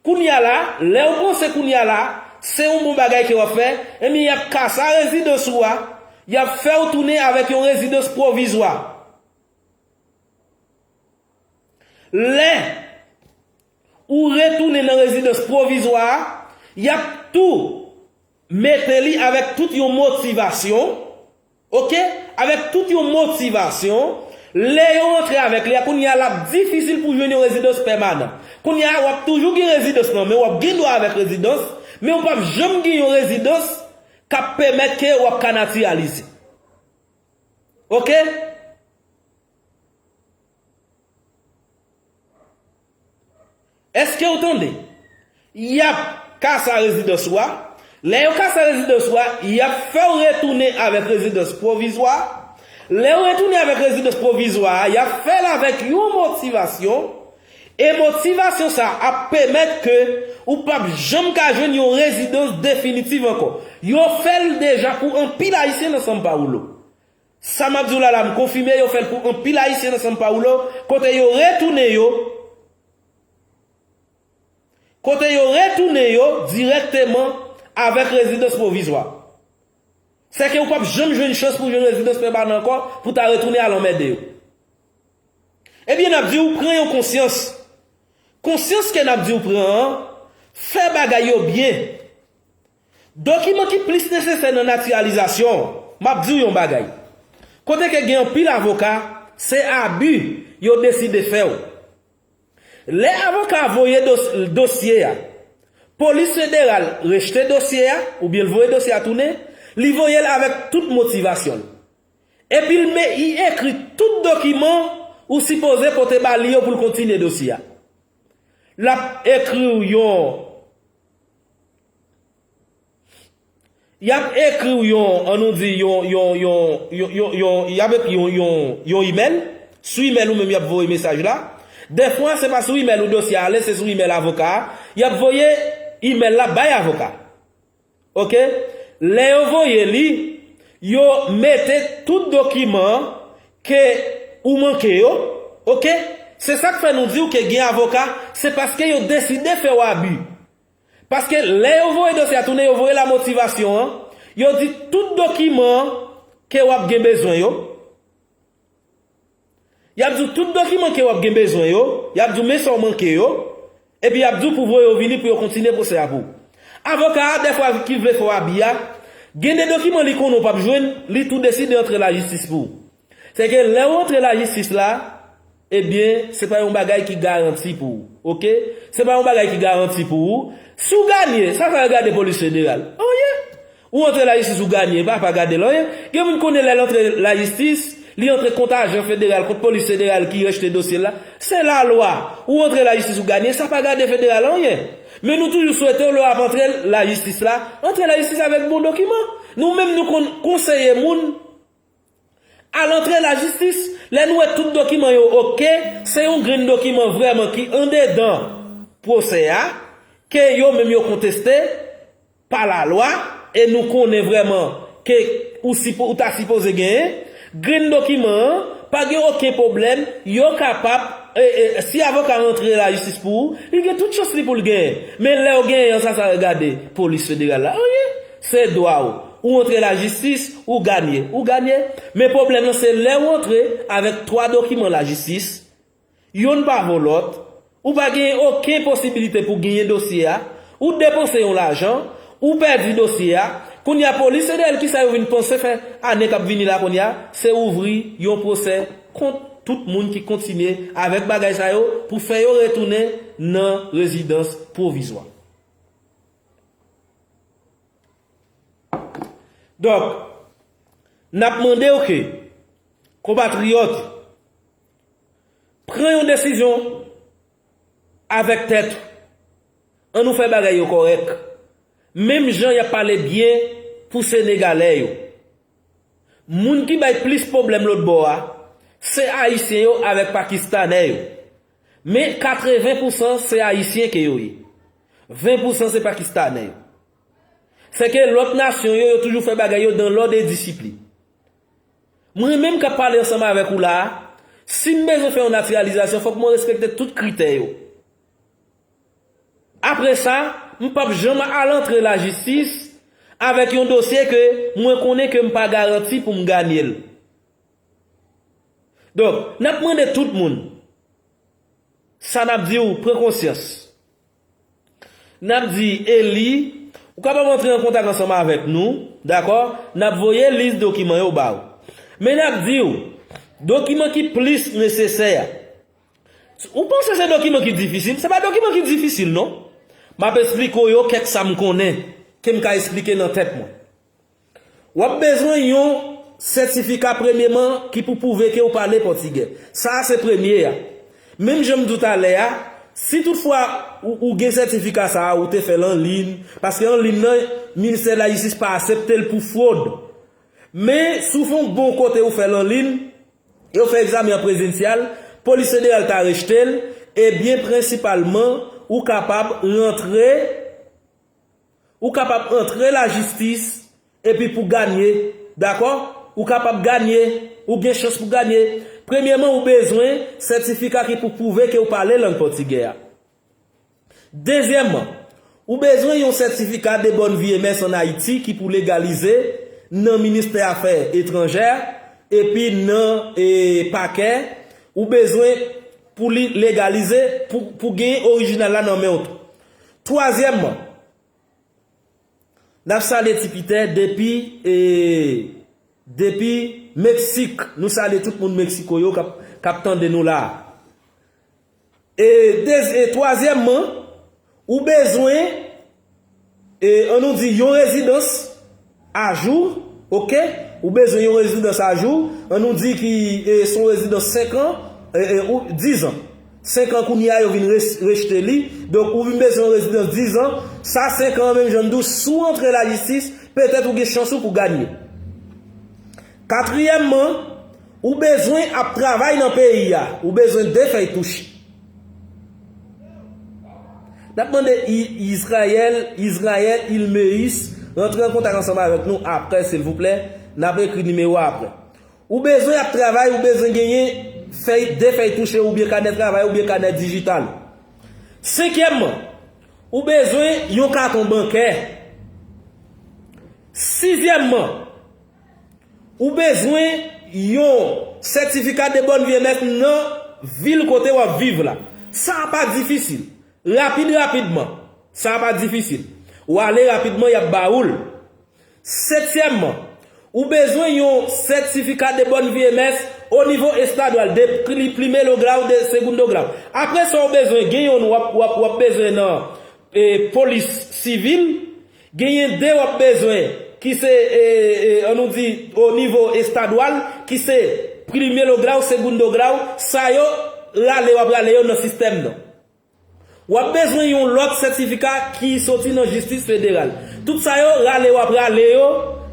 Kounye a la, lè w panse kounye a la, se yon bon bagay ke w ap fè, ebyen y ap kasa rezidans ou a, y ap fè w tounen avèk yon rezidans pwovizwa. Lè ou retounen nan rezidans pwovizwa a, y ap tou mete li avèk tout yon motivasyon, oke? Avèk tout yon motivasyon, lè yo rantre avèk li a, kounye a l ap difisil pou jwenn yon rezidans pèmanan. Kounye a, w ap toujou gen rezidans nan men w, w ap gen dwa avèk rezidans, men w p ap janm gen yon rezidans k ap pèmèt ke w ap ka natiralize. Oke? Èske w tande? Y ap kasa rezidans ou a. Lè yo kasa rezidans ou a, y ap fè w retounen avèk rezidans pwovizwa. Lè w retounen avèk rezidans pwovizwa a, y ap fè l avèk yon motivasyon. E motivasyon sa a ap pèmèt ke ou p ap janm ka jwenn yon rezidans definitiv ankò. Yo fè l deja pou anpil Ayisyen nan São Paulo. Sa m ap di w la la, m konfime yo fè l pou anpil Ayisyen nan São Paulo, kote yo retounen yo, kote yo retounen yo dirèkteman avèk rezidans pwovizwa. Sèke ou p ap janm jwenn chans pou jwenn rezidans pèmanan ankò, pou ta retounen al anmède yo. Ebyen, n ap di w pran yon konsyans. Konsyans ke n ap di w pran an, fè bagay yo byen. Dokiman ki plis nesesè nan natiralizasyon, m ap di w yon bagay. Kote ke gen anpil avoka, se abi yo deside fè w. Lè avoka a voye dos-, dosye a, polis federal rejte dosye a, oubyen l voye dosye a tounen, li voye l avèk tout motivasyon l. Epi l me-, li ekri tout dokiman ou sipoze pote ba li yo pou l kontinye dosye a. L ap ekri w yon, y ap ekri w yon, ann nou di, yon, yon, yon, yon, yon, yon, y ap ekri yon, yon, yon imèl. Sou imèl ou menm y ap voye mesaj la. Dèfwa, se pa sou imèl ou dosye a ale, se sou imèl avoka a. Y ap voye imèl la bay avoka. Oke? Lè yo voye li, yo mete tout dokiman ke ou manke yo. Oke? Se sa k fè nou di w ke gen avoka, se paske yo deside fè w abi. Paske lè yo voye dosye a tounen, yo voye la motivasyon an, yo di tout dokiman ke w ap gen bezwen yo. Y ap di w tout dokiman ke w ap gen bezwen yo, y ap di w men sa w manke yo, epi y ap di w pou voye yo vini pou yo kontinye pwosè a pou ou. Avoka a, dèfwa ki vle fè w abi a, gen de dokiman li konnen w p ap jwenn, li tou deside antre lajistis pou ou. Se ke lè w antre lajistis la, ebyen, se pa yon bagay ki garanti pou ou, oke? Se pa yon bagay ki garanti pou ou. Si w ganye, sa sa yo gade polis federal? Anyen. Ou antre lajistis ou ganye, pa, pa gade l anyen. Gen moun konnen lè l antre lajistis, li antre kont ajan federal, kont polis federal ki rejte dosye l la. Se lalwa. Ou antre lajistis ou ganye, sa pa gade federal anyen. Men nou toujou swete w lè w ap antre lajistis la, antre lajistis avèk bon dokiman. Nou menm nou konn konseye moun al antre lajistis. Lè nou wè tout dokiman yo oke, se yon grenn dokiman vrèman ki andedan pwosè a, ke yo menm yo konteste pa lalwa, e nou konnen vrèman ke ou, sipo, ou ta sipoze genyen, grenn dokiman an, pa gen okenn pwoblèm, yo kapab, e, e, si avoka rantre lajistis pou ou, li gen tout chans li pou l genyen. Men lè w genyen an, sa sa regade polis federal la? Anyen. Se dwa w. Ou antre lajistis, ou ganye. Ou ganye. Men pwoblèm nan se lè w antre avèk twa dokiman lajistis, yonn pa vo lòt, ou pa genyen okenn posibilite pou genyen dosye a, ou depanse yon lajan, ou pèdi dosye a, kounye a polis federal, kisa yo vin panse fè ane k ap vini la kounye a, se ouvri yon pwosè kont tout moun ki kontinye avèk bagay sa yo pou fè yo retounen nan rezidans pwovizwa. Donk, n ap mande w ke, konpatriyòt, pran yon desizyon avèk tèt ou. Ann nou fè bagay yo kòrèk. Menm jan y ap pale byen pou Senegalè yo. Moun ki bay plis pwoblèm lòt bò a, se Ayisyen yo avèk Pakistanè yo. Men katreven pousan se Ayisyen ke yo ye. Ven pousan se Pakistanè yo. Se ke lòt nasyon yo, yo toujou fè bagay yo dans l'ordre et discipline. Mwen menm k ap pale ansanm avèk ou la a, si m bezwen fè yon natiralizasyon, fòk mwen respekte tout kritè yo. Apre sa, m p ap janm al antre lajistis avèk yon dosye ke mwen konnen ke m pa garanti pou m ganye l. Donk, n ap mande tout moun, sa n ap di w, pran konsyans. N ap di Eli, ou kapab antre an kontak ansanm avèk nou, dakò? N ap voye lis dokiman yo ba w. Men n ap di w, dokiman ki plis nesesè a. Ou panse se dokiman ki difisil? Se pa dokiman ki difisil, non. M ap esplike w yo kèk sa m konnen, ke m ka esplike nan tèt mwen. W ap bezwen yon sètifika premyeman ki pou pwouve ke w pale pòtigè. Sa a se premye a. Menm jan m di w talè a, si toutfwa ou, ou gen sètifika sa a, ou te fè l an liy, paske an liy nan, ministè lajistis pa aksepte l pou fwod. Men, si w fè yon bon kote ou fè l an liy, e w fè egzamen an prezensyal, polis federal ta rejte l, ebyen, prensipalman, ou kapab rantre, ou kapab antre lajistis, epi pou ganye, dakò? Ou kapab ganye, ou gen chans pou ganye. Premyeman, ou bezwen sètifika ki pou pwouve ke w pale lang pòtigè a. Dezyèmman, ou bezwen yon sètifika de bonne vie et mœurs en Haïti ki pou legalize nan ministè afè etranjè epi nan, e, pakè. Ou bezwen pou li legalize, pou, pou gen orijinal la nan men w tou. Twazyèmman, n ap salye Ti Pitè depi, e, depi Meksik. Nou salye tout moun Meksiko yo k ap, k ap tande nou la a. E, de, e twazyèmman, ou bezwen, e, ann nou di, yon rezidans ajou, oke? Ou bezwen yon rezidans ajou, ann nou di ki, e, se yon rezidans senk an, e, e, ou diz an. Senk an kounye a, yo vin res-, rejte li. Donk, ou vin bezwen yon rezidans diz an. Sa senk an, menm jan m di w, si w antre lajistis, petèt ou gen chans ou pou ganye. Katriyèmman, ou bezwen ap travay nan peyi a. Ou bezwen de fèy touche. N ap mande I-, Izrayèl, Izrayèl Ilmeis, rantre an kontak ansanm avèk nou apre, silvouplè. N ap ekri nimewo a apre. Ou bezwen ap travay, ou bezwen genyen fèy, de fèy touche oubyen kanè travay oubyen kanè dijital. Senkyèmman, ou bezwen yon katon bankè. Sizyèmman, ou bezwen yon sètifika de bonne vie et mœurs nan vil kote w ap viv la. Sa a pa difisil. Rapid, rapidman. Sa a pa difisil. Ou ale rapidman, y ap ba ou l. Setyèmman, ou bezwen yon sètifika de bonne vie et mœurs o nivo estadwal, de pri-, primero grado, de segundo grado. Apre sa, ou bezwen gen youn w ap, w ap, w ap bezwen nan, e, polis sivil. Genyen de w ap bezwen ki se, e, e, ann nou di, o nivo estadwal, ki se primero grado, segundo grado. Sa yo, rale w ap rale yo nan sistèm nan. W ap bezwen yon lòt sètifika ki soti nan jistis federal. Tout sa yo, rale w ap rale yo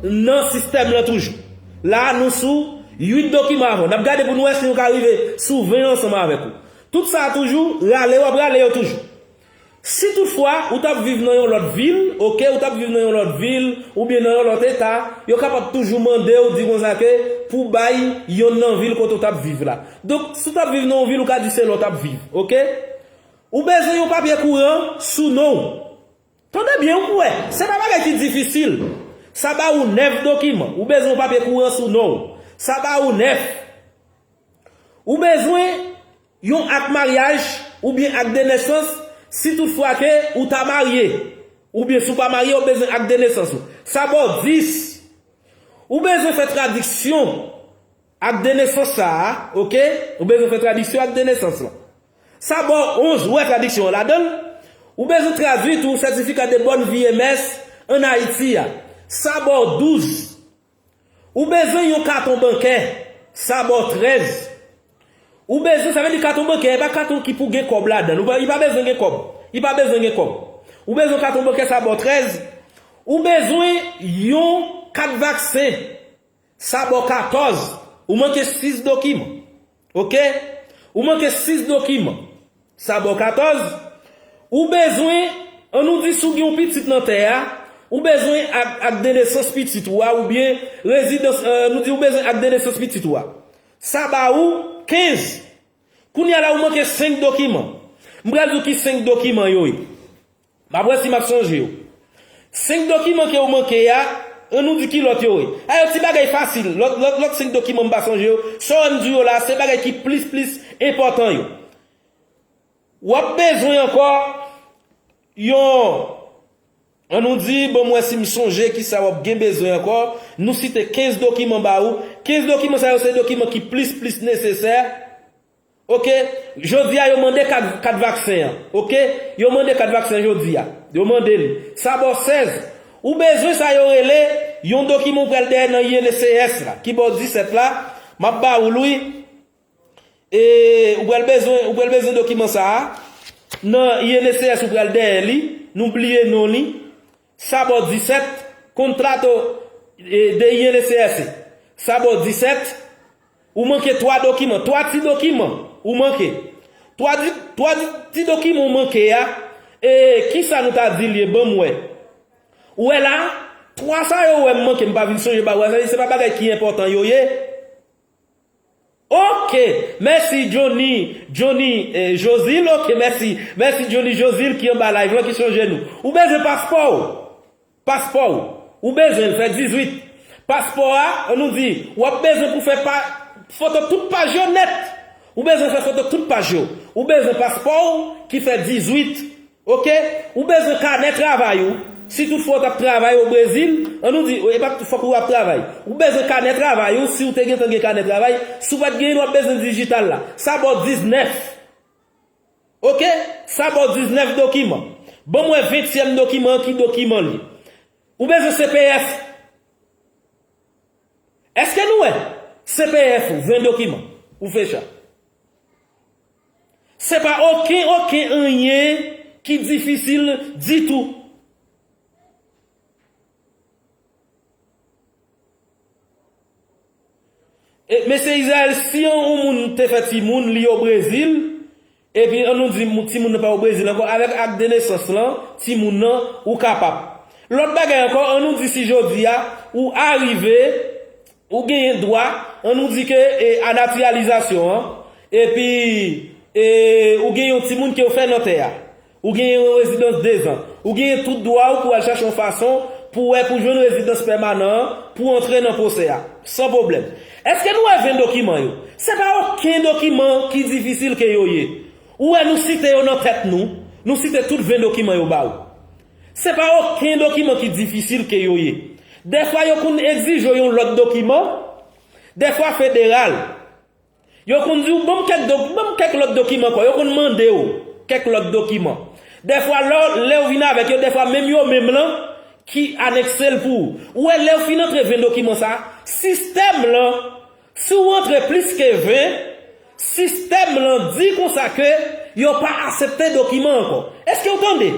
nan sistèm lan toujou. La, nou sou uit dokiman avan. N ap gade pou n wè si nou ka rive sou ven ansanm avèk ou. Tout sa toujou, rale w ap rale yo toujou. Si toutfwa ou t ap viv nan yon lòt vil, oke, ou t ap viv nan yon lòt vil, oubyen nan yon lòt eta, yo kapab toujou mande w, di konsa ke pou bay yonn nan vil kote w t ap viv la. Donk, si w t ap viv nan yon vil, ou ka di se la w t ap viv, oke? Ou bezwen yon papye kouran sou non w. Tande byen, ou kwè, se pa bagay ki difisil. Sa ba ou nèf dokiman. Ou bezwen yon papye kouran sou non w. Sa ba ou nèf. Ou bezwen yon ak maryaj oubyen ak de nesans si toutfwa ke ou ta marye. Oubyen si w pa marye, ou bezwen ak de nesans ou. Sa ba w dis. Ou bezwen fè tradiksyon ak de nesans sa a, oke? Ou bezwen fè tradiksyon ak de nesans lan. Sa ba w onz, ou wè tradiksyon an ladan l? Ou bezwen tradui tou sètifika de bòn vi e mès ann Ayiti a. Sa ba w douz. Ou bezwen yon katon bankè, sa ba w trèz. Ou bezwen, sa vle di katon bankè, e pa katon ki pou gen kòb ladan l. Ou pa, li pa bezwen gen kòb. Li pa bezwen gen kòb. Ou bezwen katon bankè, sa ba w trèz. Ou bezwen yon kat vaksen, sa ba w katòz. Ou manke sis dokiman. Oke? Ou manke sis dokiman. Sa ba w katòz. Ou bezwen, ann nou di si w gen yon pitit nan tè a, ou bezwen ak, ak de nesans pitit ou a, oubyen rezidans, eh, nou di ou bezwen ak de nesans pitit ou a. Sa ba ou kenz. Kounye a la ou manke senk dokiman. M pral di w ki senk dokiman yo ye. M ap wè si m ap sonje yo. Senk dokiman ke w manke a, ann nou di ki lòt yo ye. A yo ti bagay fasil. Lòt, lòt, lòt senk dokiman m pa sonje yo. Sa w wè m di yo la, se bagay ki plis, plis enpòtan yo. W ap bezwen ankò yon, ann nou di, ban m wè si m sonje kisa w ap gen bezwen ankò. Nou site kenz dokiman ba ou. Kenz dokiman sa yo se dokiman ki plis, plis nesesè. Oke? Jodi a, yo mande kat, kat vaksen an. Oke? Yo mande kat vaksen jodi a. Yo mande l. Sa ba w sèz. Ou bezwen sa yo rele yon dokiman ou pral dèyè nan I N S S la, ki ba w disèt la. M ap ba ou l, wi. E ou pral bezwen, ou pral bezwen dokiman sa a. Nan I N S S ou pral dèyè li. Nou bliye non li. Sa ba w disèt, kontrato, e, de I N S S. Sa ba w disèt, ou manke twa dokiman, twa ti dokiman ou manke. Twa di, twa di, ti dokiman ou manke a, e, kisa nou ta di l ye, ban m wè. Ou wè la, twa sa yo wè m manke, m pa vin sonje ba w, se pa bagay ki enpòtan yo ye. Oke, mèsi Johnny, Johnny, eh, Josil, oke, mèsi. Mèsi Johnny Josil ki anba live lan, ki sonje nou. Ou bezwen paspò w. Paspò w. Ou bezwen l fè dizuit. Paspò a, ann nou di, w ap bezwen pou fè pa, foto tout paj yo nèt. Ou bezwen fè foto tout paj yo. Ou bezwen paspò w ki fè dizuit. Oke? Ou bezwen kanè travay ou. Si toutfwa w t ap travay o Brezil, ann nou di, e pa fòk ou ap travay. Ou bezwen kanè travay ou, si w te gentan gen kanè travay, si w pa t genyen l, w ap bezwen dijital la. Sa ba w diznèf. Oke? Sa ba w diznèf dokiman. Ban m wè ventyèm dokiman an, ki dokiman l ye. Ou bezwen C P F. Èske nou wè? C P F ou, ven dokiman. Ou fè sa. Se pa okenn, okenn anyen ki difisil ditou. E, mesye Israel, si yon, yon moun te fè timoun, li o Brezil, epi ann nou di mou-, timoun nan pa o Brezil ankò, avèk ak de nesans lan, timoun nan, ou kapab. Lòt bagay ankò, ann nou di si jodi a, ou arive, ou genyen dwa, ann nou di ke, e, a natiralizasyon an, epi, e, ou gen yon timoun ke w fè nan tè a. Ou genyen yon rezidans dezan. Ou genyen tout dwa ou pou al chache yon fason pou wè pou jwenn rezidans pèmanan an, pou antre nan pwosè a. San pwoblèm. Èske nou wè ven dokiman yo? Se pa okenn dokiman ki difisil ke yo ye. Ou wè nou site yo nan tèt nou. Nou site tout ven dokiman yo ba ou. Se pa okenn dokiman ki difisil ke yo ye. Dèfwa yo konn egzije w yon lòt dokiman. Dèfwa federal. Yo konn di w, "Ban m kèk do-, ban m kèk lòt dokiman ankò." Yo konn mande w kèk lòt dokiman. Dèfwa, lè, lè w vin avèk yo, dèfwa menm yo menm lan ki anekse l pou ou. Ou wè, lè w fin antre ven dokiman sa a, sistèm lan, si w antre plis ke ven, sistèm lan di konsa ke Yo pa aksepte dokiman ankò. Èske w tande?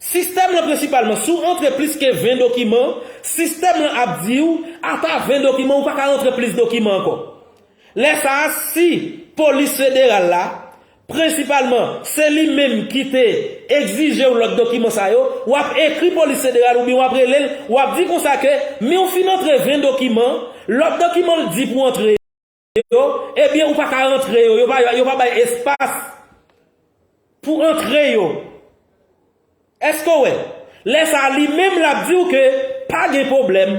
Sistèm lan prensipalman, si w antre plis ke ven dokiman, sistèm lan ap di w, ata ven dokiman, ou pa ka antre plis dokiman ankò. Lè sa a, si polis federal la, prensipalman, se li menm ki te egzije w lòt dokiman sa yo, w ap ekri polis federal oubyen w ap rele l, w ap di konsa ke, men w fin antre ven dokiman, lòt dokiman l di pou antre yo, ebyen ou pa ka rantre yo, yo pa, yo pa bay espas pou antre yo. Èske w wè? Lè sa a, li menm l ap di w ke pa gen pwoblèm,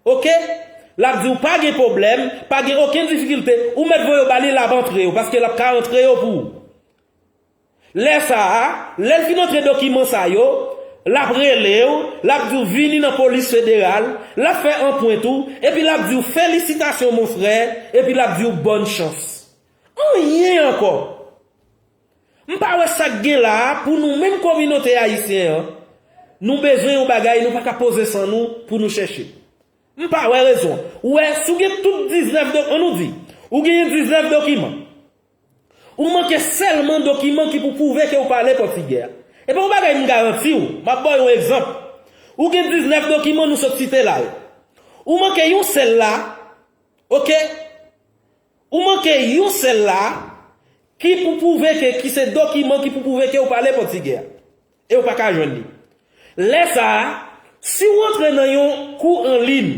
oke? L ap di w pa gen pwoblèm, pa gen okenn difikilte, ou mèt voye yo ba li, l ap antre yo, paske l ap ka antre yo pou ou. Lè sa a, lè l fin antre dokiman sa yo, l ap rele w, l ap di w vini nan polis federal, l ap fè anpwent ou, epi l ap di w felisitasyon mon frè, epi l ap di w bòn chans. Anyen ankò. M pa wè sa k gen la a pou nou menm kominote ayisyen an. Nou bezwen yon bagay, nou pa ka poze san nou pou nou chèche. M pa wè rezon. Ou wè, si w gen tout diznèf do-, ann nou di, ou genyen diznèf dokiman. Ou manke sèlman dokiman ki pou pwouve ke w pale pòtigè a. E pa yon bagay m garanti w, m ap ba w yon egzanp. Ou gen diznèf dokiman nou sot site la yo. Ou manke yon sèl la, oke? Ou manke yon sèl la ki pou pwouve ke, ki se dokiman ki pou pwouve ke w pale pòtigè a. E w pa ka jwenn li. Lè sa a, si w antre nan yon kou an liy,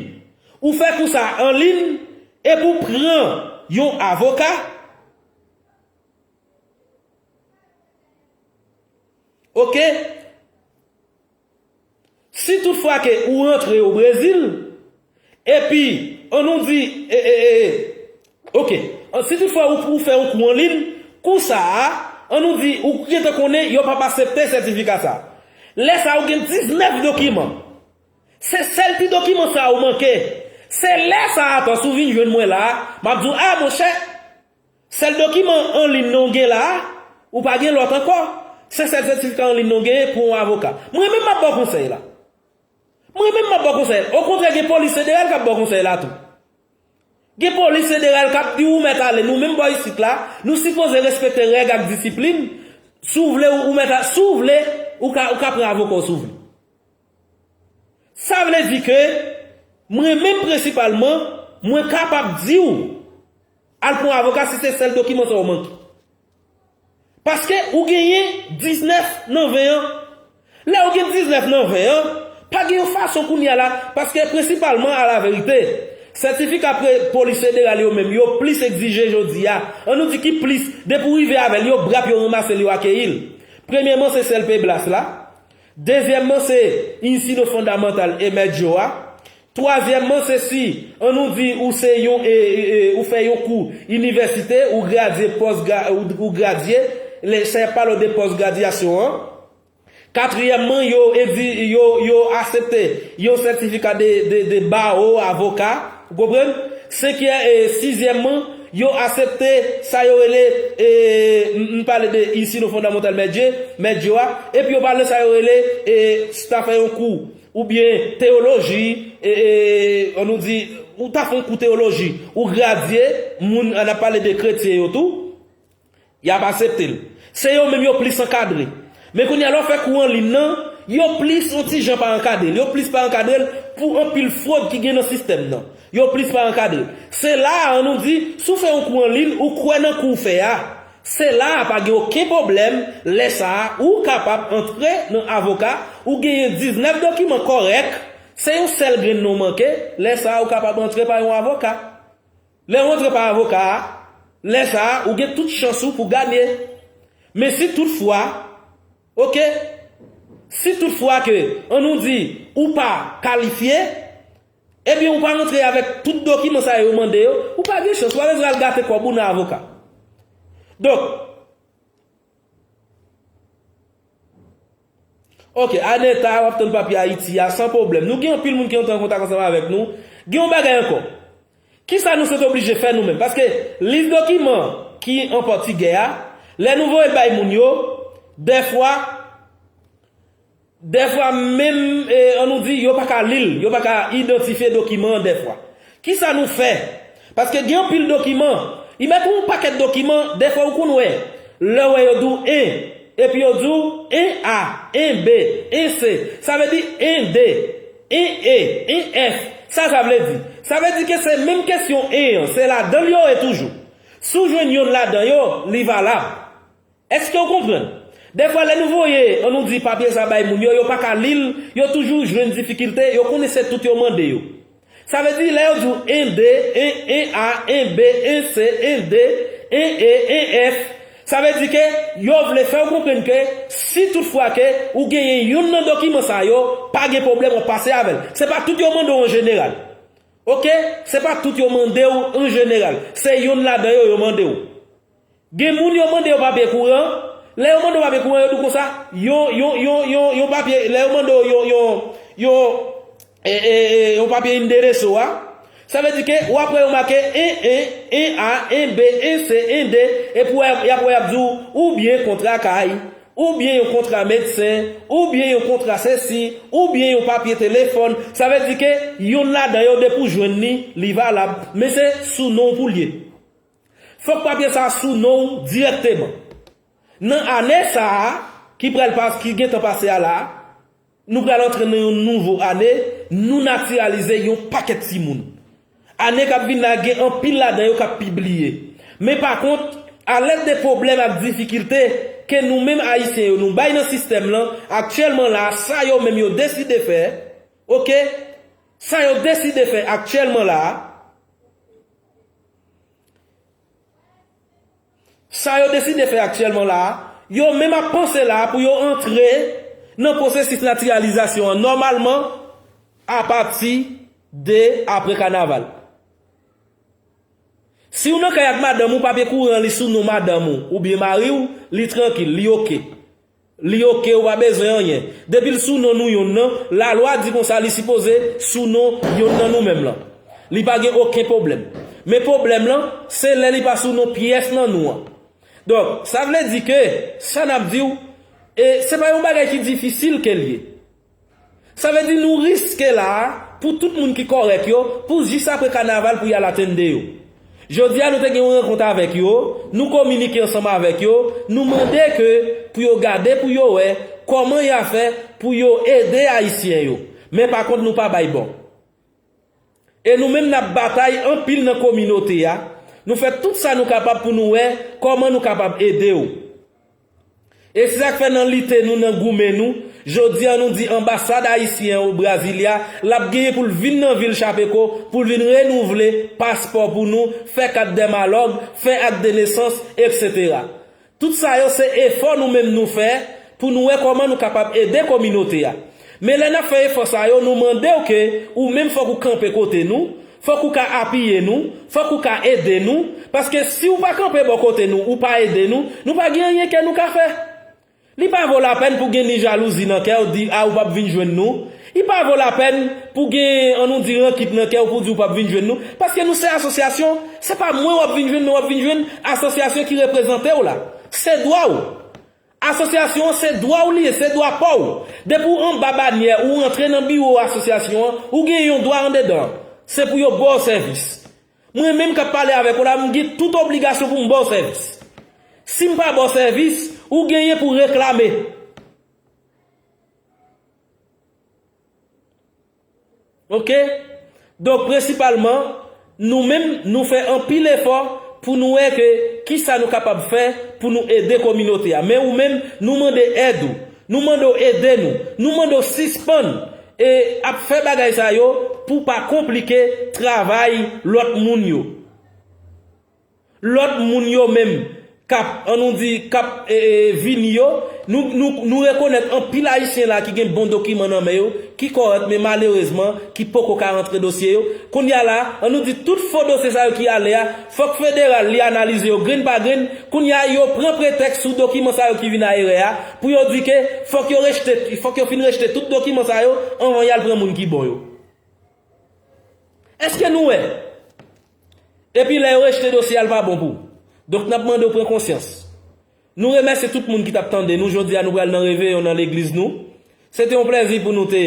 ou fè kou sa an liy, epi w pran yon avoka, oke? Si toutfwa ke ou rantre o Brezil, epi, ann nou di, e, e, e, e, oke, si toutfwa ou, ou fè yon kou an liy, kou sa a, ann nou di, ou gentan konnen yo p ap aksepte sètifika sa a. Lè sa a, ou gen diznèf dokiman. Se sèl ti dokiman sa a ou manke. Se lè sa a, atò, si w vin jwenn mwen la a, m ap di w, a, monchè, sèl dokiman an liy nan w gen la a, ou pa gen lòt ankò. Se sèl sètifika an liy nan w genyen pou yon avoka. Mwen menm m ap ba w konsèy la. Mwen menm m ap ba w konsèy. Okontrè, gen polis federal k ap ba w konsèy la tou. Gen polis federal k ap di w ou mèt ale. Nou menm bò isit la, nou sipoze respekte règ ak disiplin. Si w vle, ou, ou mèt a, si w vle, ou ka, ou ka pran avoka w si w vle. Sa vle di ke mwen menm prensipalman, mwen kapab di w al pran avoka si se sèl dokiman sa w manke. Paske ou genyen diznèf nan ven an. Lè ou gen diznèf nan ven an, pa gen yon fason kounye a la, paske prensipalman a la verite, sètifika pre-, polis federal yo menm, yo plis egzije jodi a. Ann nou di ki plis, depi w rive avè l, yo brap, yo ranmase l, yo akeyi l. Premyèman, se sèl P blas la. Dezyèmman, se ensino fondamantal e mèt yo a. Twazyèmman, se si, ann nou di, ou se yon, e, e, e, ou fè yon kou inivèsite, ou gradye pòs gra-, ou, ou gradye, lè, sa y ap pale w de pòs gradyasyon an. Katriyèmman, yo egzi-, yo, yo aksepte yon sètifika de, de, de bawo, avoka, ou konprann? Senkyè-, e, sizyèmman, yo aksepte sa yo rele, e, m, m pale de ensino fondamantal mèt yo, mèt yo a, epi yo pale sa yo rele, e, si w ta fè yon kou, oubyen teyoloji, e, e, ann nou di, ou ta fè yon kou teyoloji, ou gradye, moun, ann ap pale de kretyen yo tou, y ap aksepte l. Se yo menm yo plis ankadre. Men kounye a, lè w fè kou an liy nan, yo plis yon ti jan pa ankadre l. Yo plis pa ankadre l pou anpil fwod ki gen nan sistèm nan. Yo plis pa ankadre l. Se la a, ann nou di, si w fè yon kou an liy, ou kwè nan kou w fè a, se la a, pa gen okenn pwoblèm. Lè sa a, ou kapab antre nan avoka, ou genyen diznèf dokiman kòrèk, se yon sèl grenn non w manke, lè sa a, ou kapab antre pa yon avoka. Lè w antre pa avoka a, lè sa a, ou gen tout chans ou pou w ganye. Men si toutfwa, oke, si toutfwa ke, ann nou di, ou pa kalifye, ebyen, ou pa rantre avèk tout dokiman sa yo mande yo, ou pa gen chans, ou pa bezwen al gate kòb ou nan avoka. Donk, oke, Aneta, w ap tann Papi Ayiti a, san pwoblèm. Nou gen anpil moun ki antre an kontak ansanm avèk nou. Gen yon bagay ankò. Kisa nou sot oblije fè nou menm? Paske lis dokiman ki an pòtigè a, lè nou voye l bay moun yo, dèfwa, dèfwa menm, e, ann nou di, yo pa ka li l, yo pa ka idantifye dokiman an dèfwa. Kisa nou fè? Paske gen anpil dokiman, y mèt yon pakèt dokiman, dèfwa ou konn wè, Lè w wè yo di w en, epi yo di w en A, en B, en C, sa vle di en D, en E, en F. Sa sa vle di? Sa vle di ke se menm kesyon en an, se ladan l yo ye toujou. Si w jwenn yonn ladan yo, li valab. Èske w konprann? Dèfwa, lè nou voye, ann nou di papye sa bay moun yo, yo pa ka li l, yo toujou jwenn difikilte, yo konnen se tout yo mande yo. Sa vle di, lè yo di w en D, en, en A, en B, en C, en D, en E, en F, sa vle di ke yo vle fè w konprann ke si toutfwa ke ou genyen yonn nan dokiman sa yo, pa gen pwoblèm, w ap pase avè l. Se pa tout yo mande w an jeneral. Oke? Se pa tout yo mande w an jeneral. Se yonn ladan yo, yo mande w. Gen moun yo mande yo papye kouran, lè yo mande w papye kouran, yo di w konsa, yon, yon, yon, yon, yon papye, lè yo mande w yon, yon, yon, e, e, e, yon papye endereso a, sa vle di ke w ap wè yo make en, en, en A, en B, en C, en D, epi w ap, y ap wè y ap di w, oubyen kontra kay, oubyen yon kontra medsen, oubyen yon kontra sesi, oubyen yon papye telefòn, sa vle di ke yonn ladan yo, depi w jwenn li, li valab, men se sou non w pou l ye. Fòk papye sa a sou non w dirèkteman. Nan ane sa a, ki pral pas, ki gentan pase a la a, nou pral antre nan yon nouvo ane, nou natiralize yon pakèt timoun. Ane k ap vin la, gen anpil ladan yo k ap pibliye. Men pa kont, alèd de pwoblèm ak difikilte ke nou menm Ayisyen yo, nou bay nan sistèm lan, aktyèlman la a, sa yo menm yo deside fè, oke? Sa yo deside fè aktyèlman la a, Sa yo deside fè aktyèlman la a, yo menm ap panse la a pou yo antre nan pwosesis natiralizasyon an nòmalman apati de apre kanaval. Si w nan kay ak madanm ou, papye kouran li sou non madanm ou oubyen mari w, li trankil, li oke. Li oke, ou pa bezwen anyen. Depi l sou non nou yonn nan, lalwa di konsa li sipoze sou non yonn nan nou menm lan. Li pa gen okenn pwoblèm. Men pwoblèm lan, se lè li pa sou non pyès nan nou an. Donk, sa vle di ke, sa n ap di w, e se pa yon bagay ki difisil ke l ye. Sa vle di nou riske la a pou tout moun ki kòrèk yo, pou jis apre kanaval pou y al atende yo. Jodi a nou te gen yon rankont avèk yo, nou kominike ansanm avèk yo, nou mande ke pou yo gade pou yo wè kòman y a fè pou yo ede Ayisyen yo. Men pa kont nou pa bay bò. E nou menm n ap batay anpil nan kominote a, nou fè tout sa nou kapab pou nou wè kòman nou kapab ede w. E se sa k fè nan lite nou, nan goumen nou, jodi a nou di anbasad ayisyen an o Brasilia, l ap genyen pou l vin nan vil Chapecó, pou l vin renouvle paspò pou nou, fè kat dè malòg, fè ak de nesans, etsetera. Tout sa yo se efò nou menm nou fè pou nou wè kòman nou kapab ede kominote a. Men lè n ap fè efò sa yo, nou mande w ke ou menm fòk ou kanpe kote nou, fòk ou ka apiye nou, fòk ou ka ede nou, paske si w pa kanpe bò kote nou, ou pa ede nou, nou pa gen anyen ke nou ka fè. Li pa vo lapèn pou gen ni jalouzi nan kè w, di, a, ou p ap vin jwenn nou. Li pa vo lapèn pou gen, an nou di, rankit nan kè w pou di ou p ap vin jwenn nou. Paske nou se asosyasyon, se pa mwen w ap vin jwenn, men w ap vin jwenn asosyasyon ki reprezante w la. Se dwa w. Asosyasyon an, se dwa w li ye, se dwa pa w. Depi w anba banyè, ou rantre nan biwo asosyasyon an, ou gen yon dwa andedan. Se pou yo ba w sèvis. Mwen menm k ap pale avèk ou la, m gen tout obligasyon pou m ba w sèvis. Si m pa ba w sèvis, ou genyen pou reklame. Oke? Donk, prensipalman, nou menm, nou fè anpil efò pou nou wè ke kisa nou kapab fè pou nou ede kominote a. Men ou menm, nou mande èd ou. Nou mande w ede nou. Nou mande w sispann, e, ap fè bagay sa yo pou pa konplike travay lòt moun yo. Lòt moun yo menm k ap, an nou di, k ap, e, e, vini yo, nou, nou, nou rekonèt anpil Ayisyen la ki gen bon dokiman nan men yo, ki kòrèk, men malerezman, ki poko ka rantre dosye yo. Kounye a la, an nou di tout fo dosye sa yo ki ale a, fòk federal li analize yo grenn pa grenn. Kounye a, yo pran pretèks sou dokiman sa yo ki vin a erè a, pou yo di ke fòk yo rejte, fòk yo fin rejte tout dokiman sa yo anvan y al pran moun ki bon yo. Èske nou wè? Epi lè yo rejte dosye a, l pa bon pou ou. Donk, n ap mande w pran konsyans. Nou remèsye tout moun ki t ap tande nou. Jodi a, nou pral nan reveyon nan legliz nou. Se te yon plèzi pou nou te,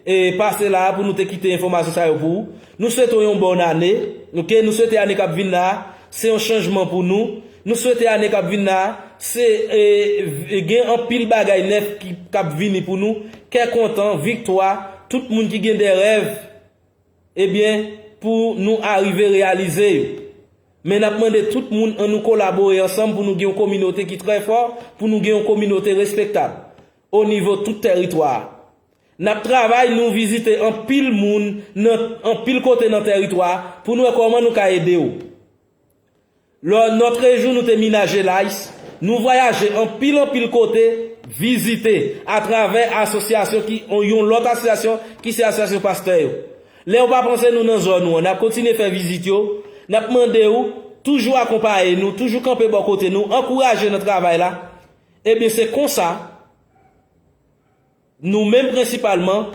e, pase la a, pou nou te kite enfòmasyon sa yo pou ou. Nou swete w yon bòn ane. Oke? Nou swete ane k ap vin la a, se yon chanjman pou nou. Nou swete ane k ap vin la, se, e, gen anpil bagay nèf ki, k ap vini pou nou. Kè kontan, viktwa, tout moun ki gen de rèv, ebyen, pou nou arive reyalize yo. Men n ap mande tout moun an nou kolabore ansanm pou nou gen yon kominote ki trè fò, pou nou gen yon kominote respektab o nivo tout tèritwa a. N ap travay, nou vizite anpil moun nan anpil kote nan tèritwa a pou nou wè kòman nou ka ede w. Lò Nòtrejou nou te Minas Gerais, nou vwayaje anpil anpil kote, vizite atravè asosyasyon ki, yon lòt asosyasyon ki se asosyasyon pastè yo. Lè yo pa panse nou nan zòn ou an, n ap kontinye fè vizit yo, n ap mande w toujou akonpaye nou, toujou kanpe bò kote nou, ankouraje nan travay la. Ebyen, se konsa, nou menm prensipalman,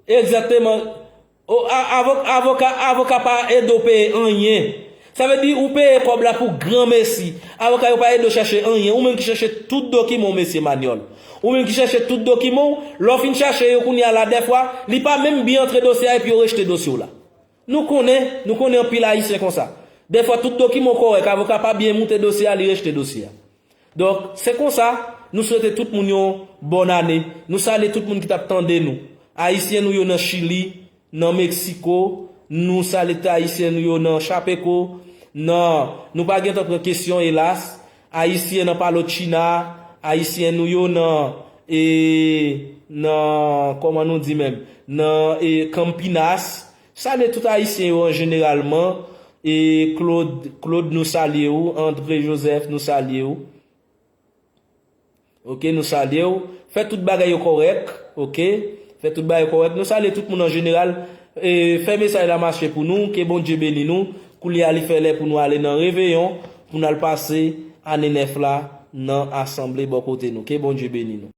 egzakteman, o, a, avoka, avoka, avoka pa ede w peye anyen. Sa vle di, ou peye kòb la pou granmesi. Avoka yo pa ede w chèche anyen. Ou menm ki chèche tout dokiman w, mesye Manyòl. Ou menm ki chèche tout dokiman w, lè w fin chache yo kounye a la, dèfwa, li pa menm byen antre dosye a epi yo rejte dosye w la. Nou konnen, nou konnen anpil Ayisyen konsa. Dèfwa, tout dokiman w kòrèk, avoka pa byen moute dosye a, li rejte dosye a. Donk, se konsa, nou swete tout moun yon bòn ane. Nou salye tout moun ki t ap tande nou. Ayisyen nou yo nan Chili, nan Meksiko, nou salye tout Ayisyen nou yo nan Chapeko, nan, nou pa gentan pran kesyon, elas. Ayisyen nan Palochina, Ayisyen nou yo nan, e, nan, kòman nou di menm, nan, e, Campinas. Salye tout Ayisyen yo an jeneralman. E Claude, Claude, nou salye w. André Joseph, nou salye w. Oke, nou salye w. Fè tout bagay yo kòrèk. Oke, fè tout bagay yo kòrèk. Nou salye tout moun an jeneral. E fè mesaj la mache pou nou. Ke Bondye beni nou. Koulye a, li fè lè pou nou ale nan reveyon, pou n al pase ane nèf la nan asanble bò kote nou. Ke Bondye beni nou.